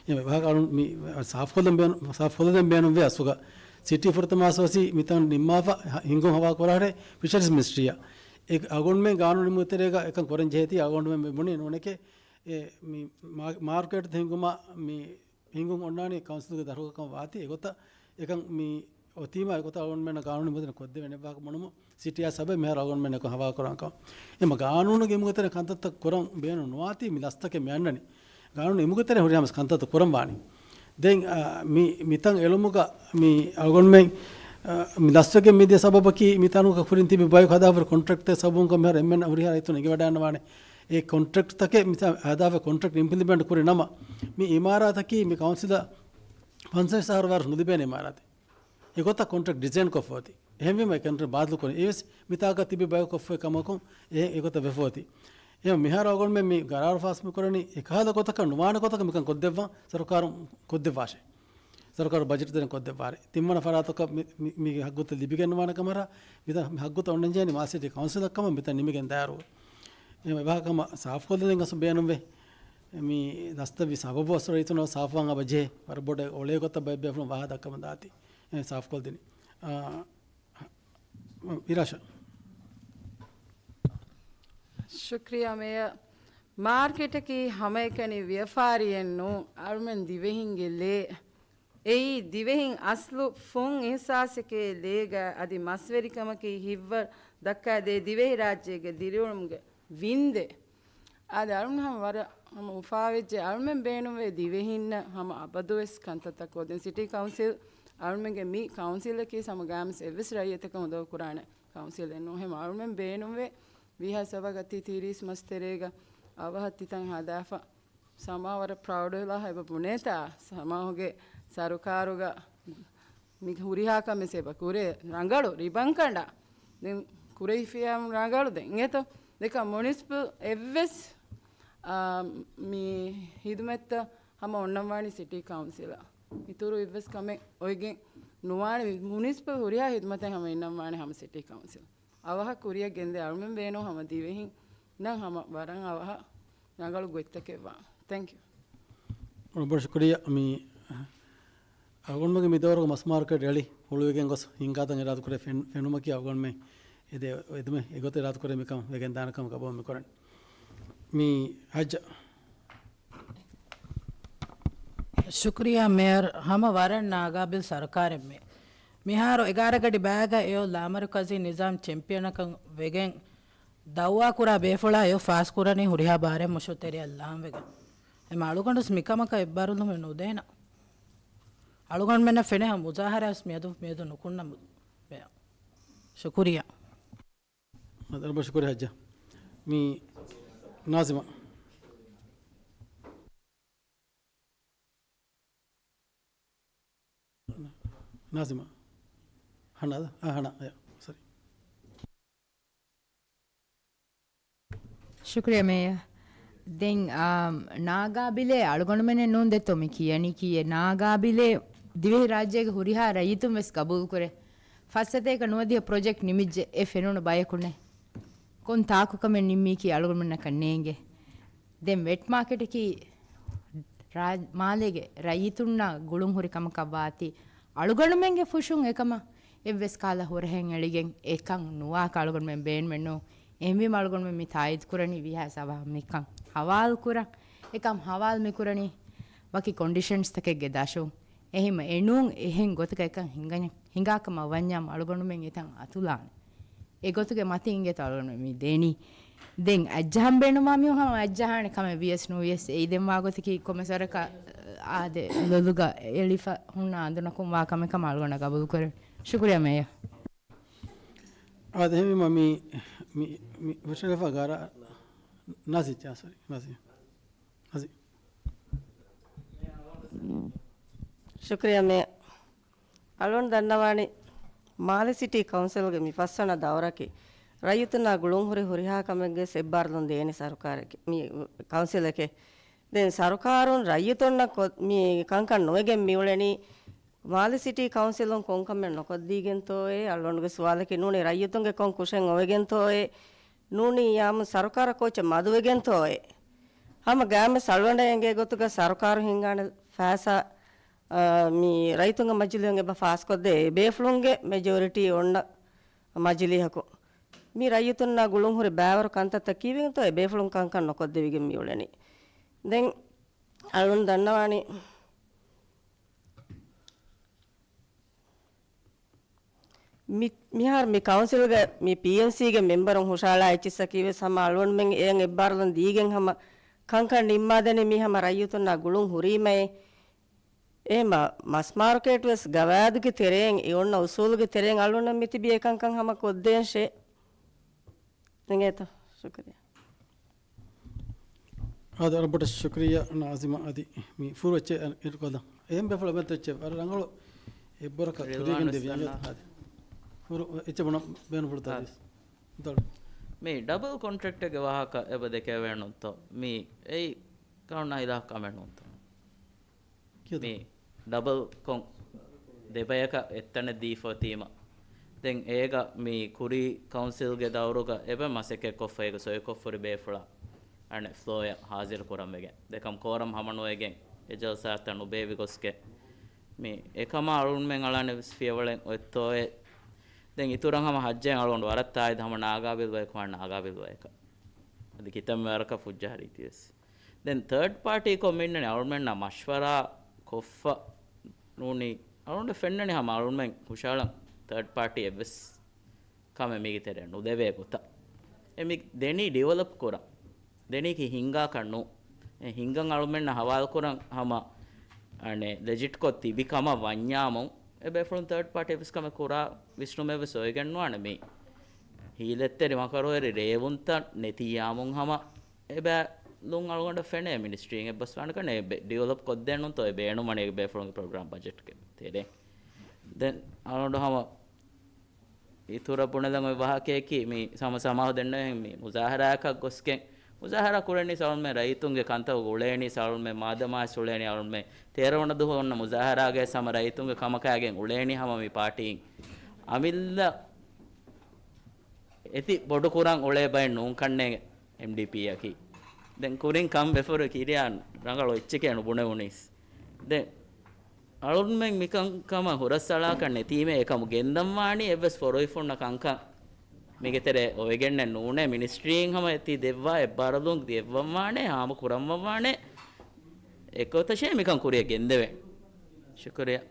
އެ ވާހަކަ އަޅުން މި ސާފުކޮށްލަން ބޭނު-، ސާފުކޮށްލަން ބޭނުންވޭ އަސްލުގަ. ސިޓީ ފުރަތަމަ އަސް އޮތީ މިތަން ނިންމާފަ ހަ-، ހިނގުން ހަވާ ކުރާހެރޭ ފިޝަރީޒް މިނިސްޓްރީއަށް. އެ އަޅުގަނޑުމެން ގާނޫނު ނިމުމުގެ ތެރޭގަ އެކަން ކުރަން ޖެހޭތީ އަޅުގަނޑުމެން ބުނީ ނޫނެކޭ. އެ މި މާ-، މާރުކޭޓް ހިނގުމަށް މި ހިނގުން އޮންނާނީ ކައުންސިލްގެ ދަރުހަކަށް ވާތީ އެގޮތަށް އެކަން މި އޮތީމާ އެގޮތަށް އަޅުގަނޑުމެންނަށް ގާނޫނު މުދަލެއް ކޮށްދެވޭނެ ވާހަކަ ބުނުމު ސިޓީއާ ސަބަބެއް މިހާރު އަޅުގަނޑުމެންނަކު ހަވާ ކުރާން ކަމަށް. އެމަ ގާނޫނުގެ އިމުގެ ތެރޭ ކަންތައްތައް ކުރަން ބޭނުން ނުވާތީ މި ލަސްތަކެއް މި އަންނަނީ. ގާނޫނު އިމުގެ ތެރޭ ހުރިހާ ކަންތައްތައް ކުރަން ވާނީ. ދެން، އާ، މި، މިތަން އެޅުމުގަ މި އަޅުގަނޑުމެން އަ، މި ލަސްވެގެން މިދިޔަ ސަބަބަކީ މި ތަނުގަ ކުރިން ތިބި ބަޔަކު ހަދާފަ ކޮންޓްރެކްޓްތައް ސަބަބުން ކަމަށް އެންމެން ހުރިހާ ރައްޔިތުން އެނގިވަޑައިގަންނަވާނެ. އެ ކޮންޓްރެކްޓްތަކެއް މި ތަ-، ހަދާފަ ކޮންޓްރެކްޓް އިމްޕްލިމެންޓް ކުރި ނަމަ، މި އިމާރާތަކީ މި ކައުންސިލަށް ފަންސަވީސް އަހަރު ވާރު ނުލިބޭނެ އިމާރާތެއް. އެގޮތަށް ކޮންޓްރެކްޓް ޑިޒައިން ކޮށްފަ އޮތީ. އެހެންވީމަ އެ ކޮންޓްރެކްޓް ބާތިލް ކުރަނީ. އެވެސް މިތާގަ ތިބި ބަޔަކު ކޮށްފައި ކަމަކުން އެ، އެގޮތަށް ވެފަ އޮތީ. އެހެން މިހާރު އަޅުގަނޑުމެން މި ގަރާރު ފާސް މިކުރަނީ އެކަހަލަ ގޮތަކަށް ނުވާނެ ގޮތަކަށް މިކަން ކޮށްދެއްވާން ސަރުކާރުން ކޮށްދެއްވާށޭ. ސަރުކާރު ބަޖެޓް ދެން ކޮށްދެއްވާރޭ. ތިންވަނަ ފަރާތަކަށް މި، މި، މި ހައްގުތައް ލިބިގެން ނުވާނެ ކަމަރާ، މިތަ-، މި ހައްގުތައް އޮންނަން ޖެހެނީ މާލެ ސިޓީ ކައުންސިލަށް ކަމަށް މިތަން ނިމިގެން ދާއިރު. އެ ވާހަކަ ހަމަ ސާފުކޮށްލަދޭން އަސް ބޭނުންވޭ. މި ދަސްތައްވި ސަބަބު އަސް ރައްޔިތުންނަށް ސާފުވާން އަބަ ޖެހޭ. ވަރަށް ބޮޑަށް އޮޅޭ ގޮތަށް ބައެއް ބޭފުޅުން ވާހަކަ ދައްކަމުން ދާތީ. އެ ސާފުކޮށްދިނީ. އާ، އިރާޝާ. ޝުކްރިޔާ މޭޔަރ. މާރކެޓަކީ ހަމައެކަނި ވިޔަފާރިއެއް ނޫން، އަޅުމެން ދިވެހިންގެ ލޭ. އެއީ ދިވެހިން އަސްލު ފުން އިހްސާސެކޭ ލޭގަ އަދި މަސްވެރިކަމަކީ ހިތްވަރު ދައްކާދޭ ދިވެހިރާއްޖޭގެ ދިރިއުޅުމުގެ ވިންދެއް. އާދެ، އަޅުން ހަމަ ވަރަށް ހަމަ އުފާވެއްޖެ. އަޅުމެން ބޭނުންވޭ ދިވެހިންނަށް ހަމަ އަބަދުވެސް ކަންތައްތައް ކޮށްދޭން. ސިޓީ ކައުންސިލް، އަޅުމެންގެ މި ކައުންސިލަކީ ހަމަ ގާމިސް އެއްވެސް ރައްޔިތަކަށް އުދަގޫ ކުރާނެ ކައުންސިލެއް ނޫން. ހަމަ އަޅުމެން ބޭނުންވޭ ވީހާ ސަބަގަ ތި ތިރީސް މަސް ތެރޭގަ އަވަހަށް ތިތަން ހަދާފަ. ސަމާ ވަރަށް ޕްރައުޑް ވެލާ އެބަ ބުނޭތާ، ސަމާހުގެ ސަރުކާރުގަ މި ހުރިހާ ކަމެއް އެބަ ކުރޭ. ރަނގަޅު ރިބަން ކަނޑާ. ދެން ކުރެހިފިޔާ ރަނގަޅު ދެން އެތޯ. ދެކަ މުނިސިޕަލް އެއްވެސް، އާ، މި ހިދުމަތްތައް ހަމަ އޮންނަންވާނީ ސިޓީ ކައުންސިލަށް. އިތުރު އެއްވެސް ކަމެއް އޮތްގެން ނުވާނެ. މުނިސިޕަލް ހުރިހާ ހިދުމަތެއް ހަމަ އިންނަންވާނެ ހަމަ ސިޓީ ކައުންސިލް. އަވަހަށް ކުރިއަށް ގެންދޭ އަޅުމެން ބޭނުން ހަމަ ދިވެހިންނަށް ހަމަ ވަރަށް އަވަހަށް ރަނގަޅު ގޮތްތަކެއްވާން. ތެންކް ޔޫ. ބޮޑު ޝުކުރިއްޔާ. މި އަޅުގަނޑުމެންގެ މި ދައުރުގަ މަސް މާރުކެޓް ރެޅި ހުޅުވިގެން ގޮސް ހިންގާތަން އިރާދަކުރެ ފެން-، ފެނުމަކީ އަޅުގަނޑުމެން އެދޭ އެދުމެއް އެގޮތަށް އިރާދަކުރެ މިކަން ވެގެން ދާނެ ކަމަށް ގަބޫލު މިކުރަން. މި ހައްޖަ. ޝުކްރިޔާ މޭޔަރ، ހަމަ ވަރަށް ނާގާބިލް ސަރުކާރެއް މޭ. މިހާރު އެގާރަ ގަޑި ބައިގަ އެއޮ ލާމަރުކަޒީ ނިޒާމް ޗެމްޕިއަނަކަށް ވެގެން ދައުވާ ކުރާ ބޭފުޅާ އެއޮ ފާސް ކުރަނީ ހުރިހާ ބާރެއް މުށު ތެރެއަށް ލާން ވެގެން. އެމަ އަޅުގަނޑުސް މިކަމަކަށް އެއްބާރުލުމެއް ނުދޭނަ. އަޅުގަނޑުމެންނަށް ފެނޭ ހަމަ މުޒާހަރާސް މިއަދު މިއަދު ނުކުންނަމު ވެ. ޝުކުރިޔާ. އަދަބަށު ކުރި ހައްޖަ. މި ނާޒިމާ. ނާޒިމާ. ހަނާ، އާ، ހަނާ، އަޔަ، ސޮރީ. ޝުކްރިޔާ މޭޔަ. ދެން، އާ، ނާގާބިލޭ އަޅުގަނޑުމެނެއް ނޫން ދެތޯ މި ކިޔަނީ ކީއެއް. ނާގާބިލޭ ދިވެހި ރާއްޖޭގެ ހުރިހާ ރައްޔިތުން ވެސް ގަބޫލު ކުރޭ. ފައްސަތޭކަ ނުވަދިހަ ޕްރޮޖެކްޓް ނިމިއްޖެ އެ ފެނުނު ބަޔަކުނެ. ކޮން ތާކު ކަމެއް ނިންމީކީ އަޅުގަނޑުމެންނަކަށް ނޭނގެ. ދެން ވެޓް މާކެޓަކީ ރާ-، މާލޭގެ ރައްޔިތުންނާ ގުޅުން ހުރި ކަމަކަށް ވާތީ، އަޅުގަނޑުމެންގެ ފުށުން އެކަމަށް އެއްވެސް ކަހަލަ ހުރަހެއް އެޅިގެން އެކަން ނުވާކަށް އަޅުގަނޑުމެން ބޭނުމެއް ނޫން. އެހެންވީމަ އަޅުގަނޑުމެން މި ތާއީދު ކުރަނީ ވީހާ ސަބަ މިކަން ހަވާލު ކުރަން. އެކަން ހަވާލު މި ކުރަނީ ވަކި ކޮންޑިޝަންސްތަކެއްގެ ދަށުން. އެހެންމަ އެނޫން އެހެން ގޮތަކަށް އެކަން ހިނގަން، ހިނގާކަމަށް ވަންޏާ އަޅުގަނޑުމެން އެތަން އަތުލާނެ. އެގޮތުގެ މަތިން އިނގޭތޯ އަޅުގަނޑު މި ދޭނީ. ދެން އައްޖަހަން ބޭނުމާ މި ހަމަ އައްޖަހާނެ ކަމެއް ވިޔަސް ނުވިޔަސް އެއީ ދެން ވާގޮތަކީ ކޮންމެސް ވަރަކަށް އާދެ ލޮލުގަ އެޅިފަ ހުންނަ އަނދުނަކުން ވާ ކަމެއް ކަމަށް އަޅުގަނޑަށް ގަބޫލު ކުރޭ. ޝުކުރިޔާ މޭޔަ. އާދެ ހެވީމަ މި، މި، މި ހުށަނިފަ ގާރަ ނާޒި، އާ، ސޮރީ، ނާޒި. ނާޒި. ޝުކުރިޔާ މޭޔަ. އަޅުން ދަންނަވާނީ، މާލެ ސިޓީ ކައުންސިލްގެ މި ފަސްވަނަ ދައުރަކީ، ރައްޔިތުންނާ ގުޅުންހުރި ހުރިހާ ކަމެއްގެ އެއްބާރުލުން ދޭނެ ސަރުކާރެކޭ، މި ކައުންސިލެކޭ. ދެން ސަރުކާރުން ރައްޔިތުންނަށް ކޮ-، މި ކަންކަން ނުވެގެން މިއުޅެނީ، މާލެ ސިޓީ ކައުންސިލުން ކޮންކަމެއް ނުކޮށްދީގެންތޯއޭ؟ އަޅުގަނޑުގެ ސުވާލަކީ ނޫނީ، ރައްޔިތުންގެ ކޮން ކުށެއް އޮވެގެންތޯއޭ؟ ނޫނީ، ޔާމު ސަރުކާރަށް ކޯޗެއް މަދުވެގެންތޯއޭ؟ ހަމަ ގާމެ ސަޅުވަނޑަ އެނގޭ ގޮތުގަ ސަރުކާރު ހިންގާނެ ފައިސާ، އާ، މި ރައްޔިތުންގެ މަޖިލީހުން އެބަ ފާސްކޮށްދޭ، ބޭފުޅުންގެ މެޖޯރިޓީ އޮންނަ މަޖިލީހަކު. މި ރައްޔިތުންނާ ގުޅުން ހުރި ބައިވަރު ކަންތައްތައް ކީއްވެގެންތޯ އެ ބޭފުޅުން ކަންކަން ނުކޮށްދެވިގެން މިއުޅެނީ. ދެން އަޅުން ދަންނަވާނީ، މި-، މިހާރު މި ކައުންސިލްގެ މި ޕީއެންސީގެ މެމްބަރުން ހުށައަޅާ އެއްޗިއްސަކީ ވެސް ހަމަ އަޅުގަނޑުމެން އެޔަށް އެއްބާރުލުން ދީގެން ހަމަ ކަންކަން ނިންމާދެނީ މީ ހަމަ ރައްޔިތުންނާ ގުޅުން ހުރީމައޭ. އެ މަ-، މަސް މާރުކޭޓް ވެސް ގަވާއިދުގެ ތެރެއިން އެ އޮންނަ އުސޫލުގެ ތެރެއިން އަޅުގަނޑަށް މިތިބީ އެކަންކަން ހަމަ ކޮށްދޭންށޭ. އިނގޭތޯ؟ ޝުކުރިއްޔާ. އާދެ، ވަރަށް ބޮޑަށް ޝުކުރިއްޔާ ނާޒިމާ. އަދި މި ފުރު އެއްޗެއް އިރުކޮށްލަން. އެހެން ބޭފުޅުން އެއްޗެއް ވަރަށް ރަނގަޅު އެއްބުރަކަށް ރިލްވާން ކުރިއަށް ގެންދެވި. ވެސް އިނގޭތޯ؟ ދަންނާ. އާދެ. ފުރު އެއްޗެއް ބުނަން ބޭނުންފުޅުތަ؟ އާދެ. ދަޅު. މި ޑަބަލް ކޮންޓްރެކްޓްގެ ވާހަކަ އެބަ ދެކެވޭނުތޯ؟ މި އެއީ ކައުންނާ އިލާހަކަށް ކަމެއް ނޫންތޯ؟ ކިޔަދޯ؟ މި ޑަބަލް ކޮން ދެބަޔަކަށް އެއްތަނެއް ދީފަ އޮތީމަ. ދެން އޭގަ މި ކުރީ ކައުންސިލްގެ ދައުރުގަ އެބަ މަސައްކަތްކޮށްފަ އޭގަ ސޮއިކޮށްފަ ހުރި ބޭފުޅާ އަނެއް ފްލޯއަށް ހާޒިރު ކުރަން ވެގެން. ދެކަމް ކޯރަމް ހަމަނުވެގެން އެ ޖަލްސާތައް ނުބޭއްވި ގޮސްގެ. މި އެކަމާ އަޅުންމެން އަޅާނެ ވެސް ފިޔަވަޅެއް އޮތްތޯއޭ. ދެން އިތުރަށް ހަމަ ހައްޖައިން އަޅުގަނޑު ވަރަށް ތާއީދު ހަމަ ނާގާބިލް ބަޔަކު ހަމަ ނާގާބިލް ބަޔަކަށް. އަދި ކިތަންމެ ވަރަކަށް ފުއްޖަހާ ރީތިވެސް. ދެން ތާޑް ޕާޓީކޮށް މިންނަނީ އަޅުމެންނާ މަޝްވަރާ ކޮށްފަ ނޫނީ، އަޅުގަނޑަށް ފެންނަނީ ހަމަ އަޅުމެން ހުށަހަޅަން ތާޑް ޕާޓީ އެއްވެސް ކަމެއް މީގެ ތެރެއަށް ނުދެވޭ ގޮތަށް. އެ މި ދެނީ ޑިވެލޮޕް ކުރަން. ދެނީކީ ހިންގާކަށް ނޫ. އެ ހިންގަން އަޅުމެންނަށް ހަވާލުކުރަން ހަމަ އަނެއް ލެޖިޓްކޮށް ތިބި ކަމަށް ވަންޏާމު، އެ ބޭފުޅުން ތާޑް ޕާޓީ އެއްވެސް ކަމެއް ކުރާ ވިސްނުމެއްވެސް އޮވެގެން ނުވާނެ މީ. ހީލަތްތެރި މަކަރުވެރި ރޭވުންތައް ނެތިއްޔާމުން ހަމަ އެބައިލުން އަޅުގަނޑަށް ފެނޭ މިނިސްޓްރީން އެއްބަސްވާނެކަން އެ ބެ-، ޑިވެލޮޕް ކޮށްދޭންނުންތޯ އެ ބޭނުމަނީ އެ ބޭފުޅުންގެ ޕްރޮގްރާމް ބަޖެޓްގެ ތެރޭ. ދެން އަޅުގަނޑު ހަމަ އިތުރަށް ބުނެލަން އޮތް ވާހަކަޔަކީ މި ހަމަ ސަމާހު ދެންނެވި މި މުޒާހަރާއަކަށް ގޮސްގެން މުޒާހަރާ ކުރެނީ ސަޅުންމެ ރައްޔިތުންގެ ކަންތައް އުޅޭނީ ސަޅުންމެ މާދަމާސް އުޅޭނީ އަޅުންމެ ތޭރަ ވަނަ ދުވަހު އޮންނަ މުޒާހަރާގައި ހަމަ ރައްޔިތުންގެ ކަމަކާގެން އުޅޭނީ ހަމަ މި ޕާޓީން އަމިއްލަ އެތި ބޮޑު ކުރަން އުޅޭ ބައެއް ނޫން ކަންނޭނގެ އެމްޑީޕީއަކީ. ދެން ކުރިން ކަން ވެފަރު ކިރިޔާ ރަނގަޅު އެއްޗެކޭ ނުބުނެވުނީސް. ދެން އަޅުންމެން މިކަންކަމަށް ހުރަސްއަޅާކަށް ނެތީމޭ އެކަމު ގެންދަންވާނީ އެއްވެސް ފޮރުވިފުންނަ ކަންކަން މީގެ ތެރޭ އޮވެގެންނެއް ނޫނޭ. މިނިސްޓްރީން ހަމަ އެތީ ދެއްވާ އެއްބާރަލުން ދިޔައްވަންވާނޭ، ހާމަ ކުރަންވަންވާނޭ. އެގޮތަށޭ މިކަން ކުރިއަށް ގެންދެވޭ. ޝުކުރިއްޔާ.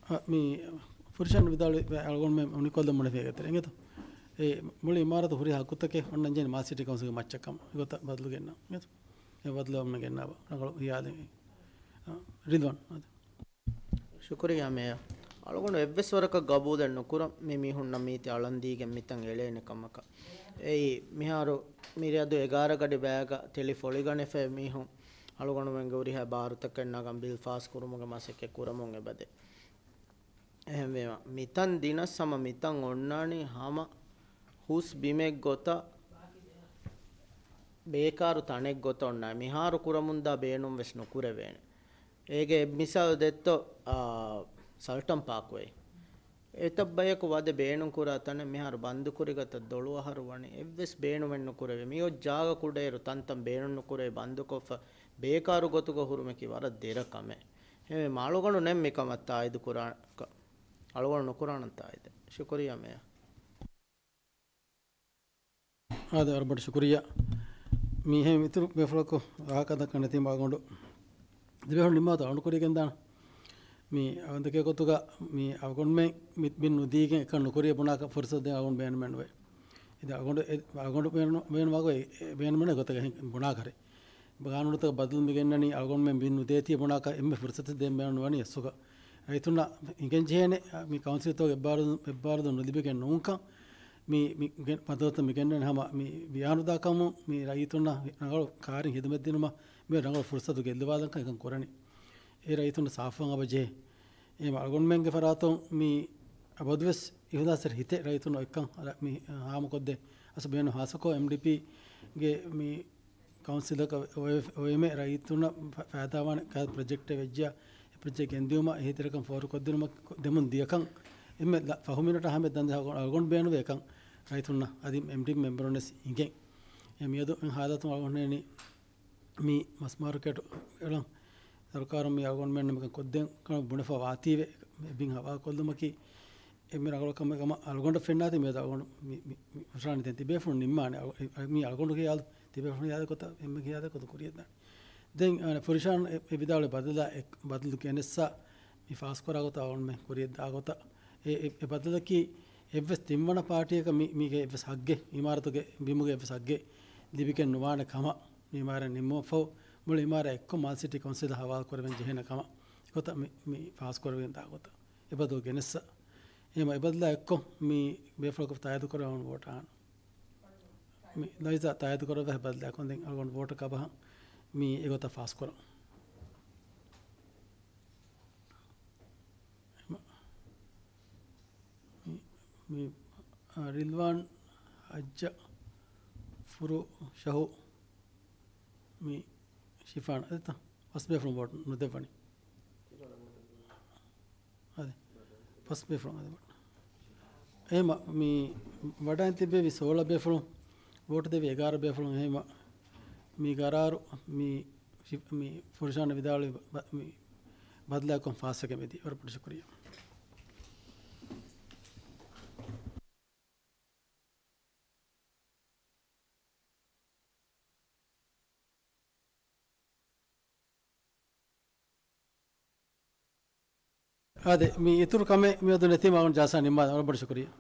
އަ، މި ފުރިޝަން ވިދާޅުވި އަޅުގަނޑުމެން އުނިކޮށްލަން ބުނެފި އެގެތެރެ އިނގޭތޯ؟ އެ މުޅި އިމާރަތު ހުރިހާ ހައްގުތަކެއް އޮންނަން ޖެހެނީ މާ ސިޓީ ކައުންސިލްގެ މައްޗަށް ކަމަށް. އެގޮތަށް ބަދަލު ގެންނާ. އެ ބަދަލު އޮންނަ ގެންނާ. ރަނގަޅު ހިޔާލެއް. އަ، ރިލްވާން. އާދެ. ޝުކުރިއްޔާ މޭޔަރ. އަޅުގަނޑު އެއްވެސް ވަރަކަށް ގަބޫލެއް ނުކުރަން މި މީހުންނަށް މީތި އަޅަންދީގެން މިތަން އެޅޭނެ ކަމަކަށް. އެއީ، މިހާރު މި ރަދު އެގާރަ ގަޑި ބަޔަކަށް ތެލި ފޮޅިގަނެފައި މީހުން އަޅުގަނޑުމެންގެ ހުރިހާ ބާރުތަކެއް ނަގަން ބިލް ފާސް ކުރުމުގެ މަސައްކަތް ކުރަމުން އެބަދޭ. އެހެންވީމަ، މިތަން ދިނަސް ހަމަ މިތަން އޮންނާނީ ހަމަ ހުސް ބިމެއް ގޮތަށް ބޭކާރު ތަނެއް ގޮތަށް އޮންނާނީ. މިހާރު ކުރަމުންދާ ބޭނުން ވެސް ނުކުރެވޭނެ. އޭގެ އެއް މިސާލު ދެއްތޯ، އާ، ސަލްޓަން ޕާކްވޭ. އެތައް ބަޔަކު ވަދެ ބޭނުންކުރާ ތަނެއް މިހާރު ބަންދުކުރި ގޮތަށް ދޮޅު އަހަރު ވަނީ އެއްވެސް ބޭނުމެއް ނުކުރެވޭ. މިއޮތް ޖާގަ ކުޑައިރު ތަންތަން ބޭނުން ނުކުރެވި ބަންދުކޮށްފަ ބޭކާރު ގޮތުގަ ހުރުމަކީ ވަރަށް ދެރަ ކަމެއް. އެހެންވީމަ އަޅުގަނޑު ނެތް މިކަމަށް ތާއީދު ކުރާ، އަޅުގަނޑު ނުކުރާނަން ތާއީދެއް. ޝުކުރިއްޔާ މޭޔަރ. އާދެ، ވަރަށް ބޮޑަށް ޝުކުރިއްޔާ. މިހެން އިތުރު ބޭފުޅަކު ވާހަކަ ދައްކަން ނެތީމަ އަޅުގަނޑު ދެބޭފުޅުން ނިންމާތޯ އަޅުން ކުރިއަށް ގެންދާނަން. މި އަވަންދެކޭ ގޮތުގަ މި އަޅުގަނޑުމެން މި ބިން ނުދީގެން އެކަން ނުކުރިއަށް ބުނާކަށް ފުރުސަތު ދޭން އަޅުގަނޑު ބޭނުމެއް ނުވޭ. އިދި އަޅުގަނޑު އެ، އަޅުގަނޑު ބޭނު، ބޭނުމަގު އެ، އެ ބޭނުމެއް ނުވޭ ގޮތަކަށް ބުނާކަށް. ގާނޫނުތަކަށް ބަދަލު މި ގެންނަނީ އަޅުގަނޑުމެން ބިން ނުދޭތީ ބުނާކަށް އެންމެ ފުރުސަތެއް ދޭން ބޭނުން ނުވަނީ އެއްސުގަ. ރައްޔިތުންނަށް އިނގެން ޖެހޭނެ މި ކައުންސިލްތަކުގެ އެއްބާރުލުން، އެއްބާރުލުން ނުލިބިގެން ނޫންކަން މި، މި ގެ-، ބަދަލުތައް މި ގެންނަނީ ހަމަ މި ވިޔާނުދާކަމުން މި ރައްޔިތުންނަށް ރަނގަޅު ކާރިން ހިދުމަތް ދިނުމަށް މި ރަނގަޅު ފުރުސަތު ގެއްލުވާލަންކަން އެކަން ކުރަނީ. އެ ރައްޔިތުންނަށް ސާފުވާން އަބަ ޖެހޭ. އެހެން އަޅުގަނޑުމެންގެ ފަރާތުން މި އަބަދުވެސް އިހުލާސްތެރި ހިތެއް ރައްޔިތުން އޮތްކަން މި ހާމަކޮށްދޭ. އަސް ބޭނު ހާސަކޮށް އެމްޑީޕީގެ މި ކައުންސިލަކަށް އޮވެ-، އޮވެމެ ރައްޔިތުންނަށް ފަ-، ފައިދާވާނެ ކަހަލަ ޕްރޮޖެކްޓެއް ވެއްޖިޔާ، އެ ޕްރޮޖެކްޓް ގެންދިއުމަށް އެހީތެރިކަން ފޯރުކޮށްދިނުމަށް ކޮ-، ދެމުން ދިޔަކަން އެންމެ ލަ-، ފަހު މިނެޓަށް ހަމަ ދަންދެ އަޅުގަނޑު ބޭނުވޭކަން ރައްޔިތުންނަށް އަދި އެމްޑީޕީ މެމްބަރުން ވެސް އިނގޭ. އެ މިއަދު އެ ހާލަތު އަޅުގަނޑު މި މަސް މާރުކޭޓު އެޅަން ސަރުކާރުން މި އަޅުގަނޑުމެންނަށް މިކަން ކޮށްދޭން ކަމަށް ބުނެފަ ވާތީވެ، މި ބިން ހަވާލުކޮށްލުމަކީ އެންމެ ރަނގަޅު ކަމެއް ކަމަށް އަޅުގަނޑަށް ފެންނާތީ މިއަދު އަޅުގަނޑު މި، މި، މި ހުށަހަޅަނީ ދެން ތިބޭފުޅުން ނިންމާނެ. އަޅު-، އެ، މި އަޅުގަނޑު ޚިޔާލު، ތިބޭފުޅުން ޚިޔާލު ކޮތަ، އެންމެ ޚިޔާލެއް ކޮތަ ކުރިޔަށްދާނެ. ދެން، އަ، ފުރިޝާން އެ، އެ ވިދާޅުވި ބަދަލާ އެ، ބަދަލު ގެނެއްސާ މި ފާސްކުރާ ގޮތަށް އަޅުގަނޑުމެން ކުރިޔަށްދާ ގޮތަށް އެ، އެ، އެ ބަދަލަކީ އެއްވެސް ތިންވަނަ ޕާޓީއަކަށް މި، މީގެ އެއްވެސް ހައްގެއް، އިމާރަތުގެ ބިމުގެ އެއްވެސް ހައްގެއް ލިބިގެން ނުވާނެ ކަމަށް މި އިމާރާތް ނިންމުމަށްފަހު މުޅި އިމާރާތް އެއްކޮށް މާލެ ސިޓީ ކައުންސިލަށް ހަވާލު ކުރެވެން ޖެހޭނެ ކަމަށް ގޮތަށް މި، މި ފާސްކުރެވިގެން ދާ ގޮތަށް އެބަދަލު ގެނެއްސަ. އެހެން އެބަދަލާ އެއްކޮށް މި ބޭފުޅަކު ތާއީދު ކުރެވޭ ވޯޓާ. މި ލައިޒާ ތާއީދު ކުރެވޭ އެބަދަލާ ކޮން ދެން އަޅުގަނޑު ވޯޓަކާ ބަހަން މި އެގޮތަށް ފާސްކުރަން. މި، މި، އާ، ރިލްވާން، ހައްޖަ، ފުރު، ޝަހު، މި ޝިފާން އަދިތަ ފަސް ބޭފުޅުން ވޯޓް ނުދެއްވަނީ. އަދި ފަސް ބޭފުޅުން އަދި ވޯޓް. އެހެމަ މި ވަޑައިން ތިއްބެވި ސޯޅަ ބޭފުޅުން، ވޯޓް ދެވި އެގާރަ ބޭފުޅުން. އެހެމަ މި ގަރާރު މި ޝި-، މި ފުރިޝާން ވިދާޅުވި ބަ-، މި ބަދަލާކޮށް ފާސްވެގެން މިދީ. ވަރަށް ބޮޑަށް ޝުކުރިއްޔާ. އާދެ، މި އިތުރު ކަމެއް މިއަދު ނެތީމަ އަޅުގަނޑު ޖަލްސާ ނިންމާލަން. ވަރަށް ބޮޑަށް ޝުކުރިއްޔާ.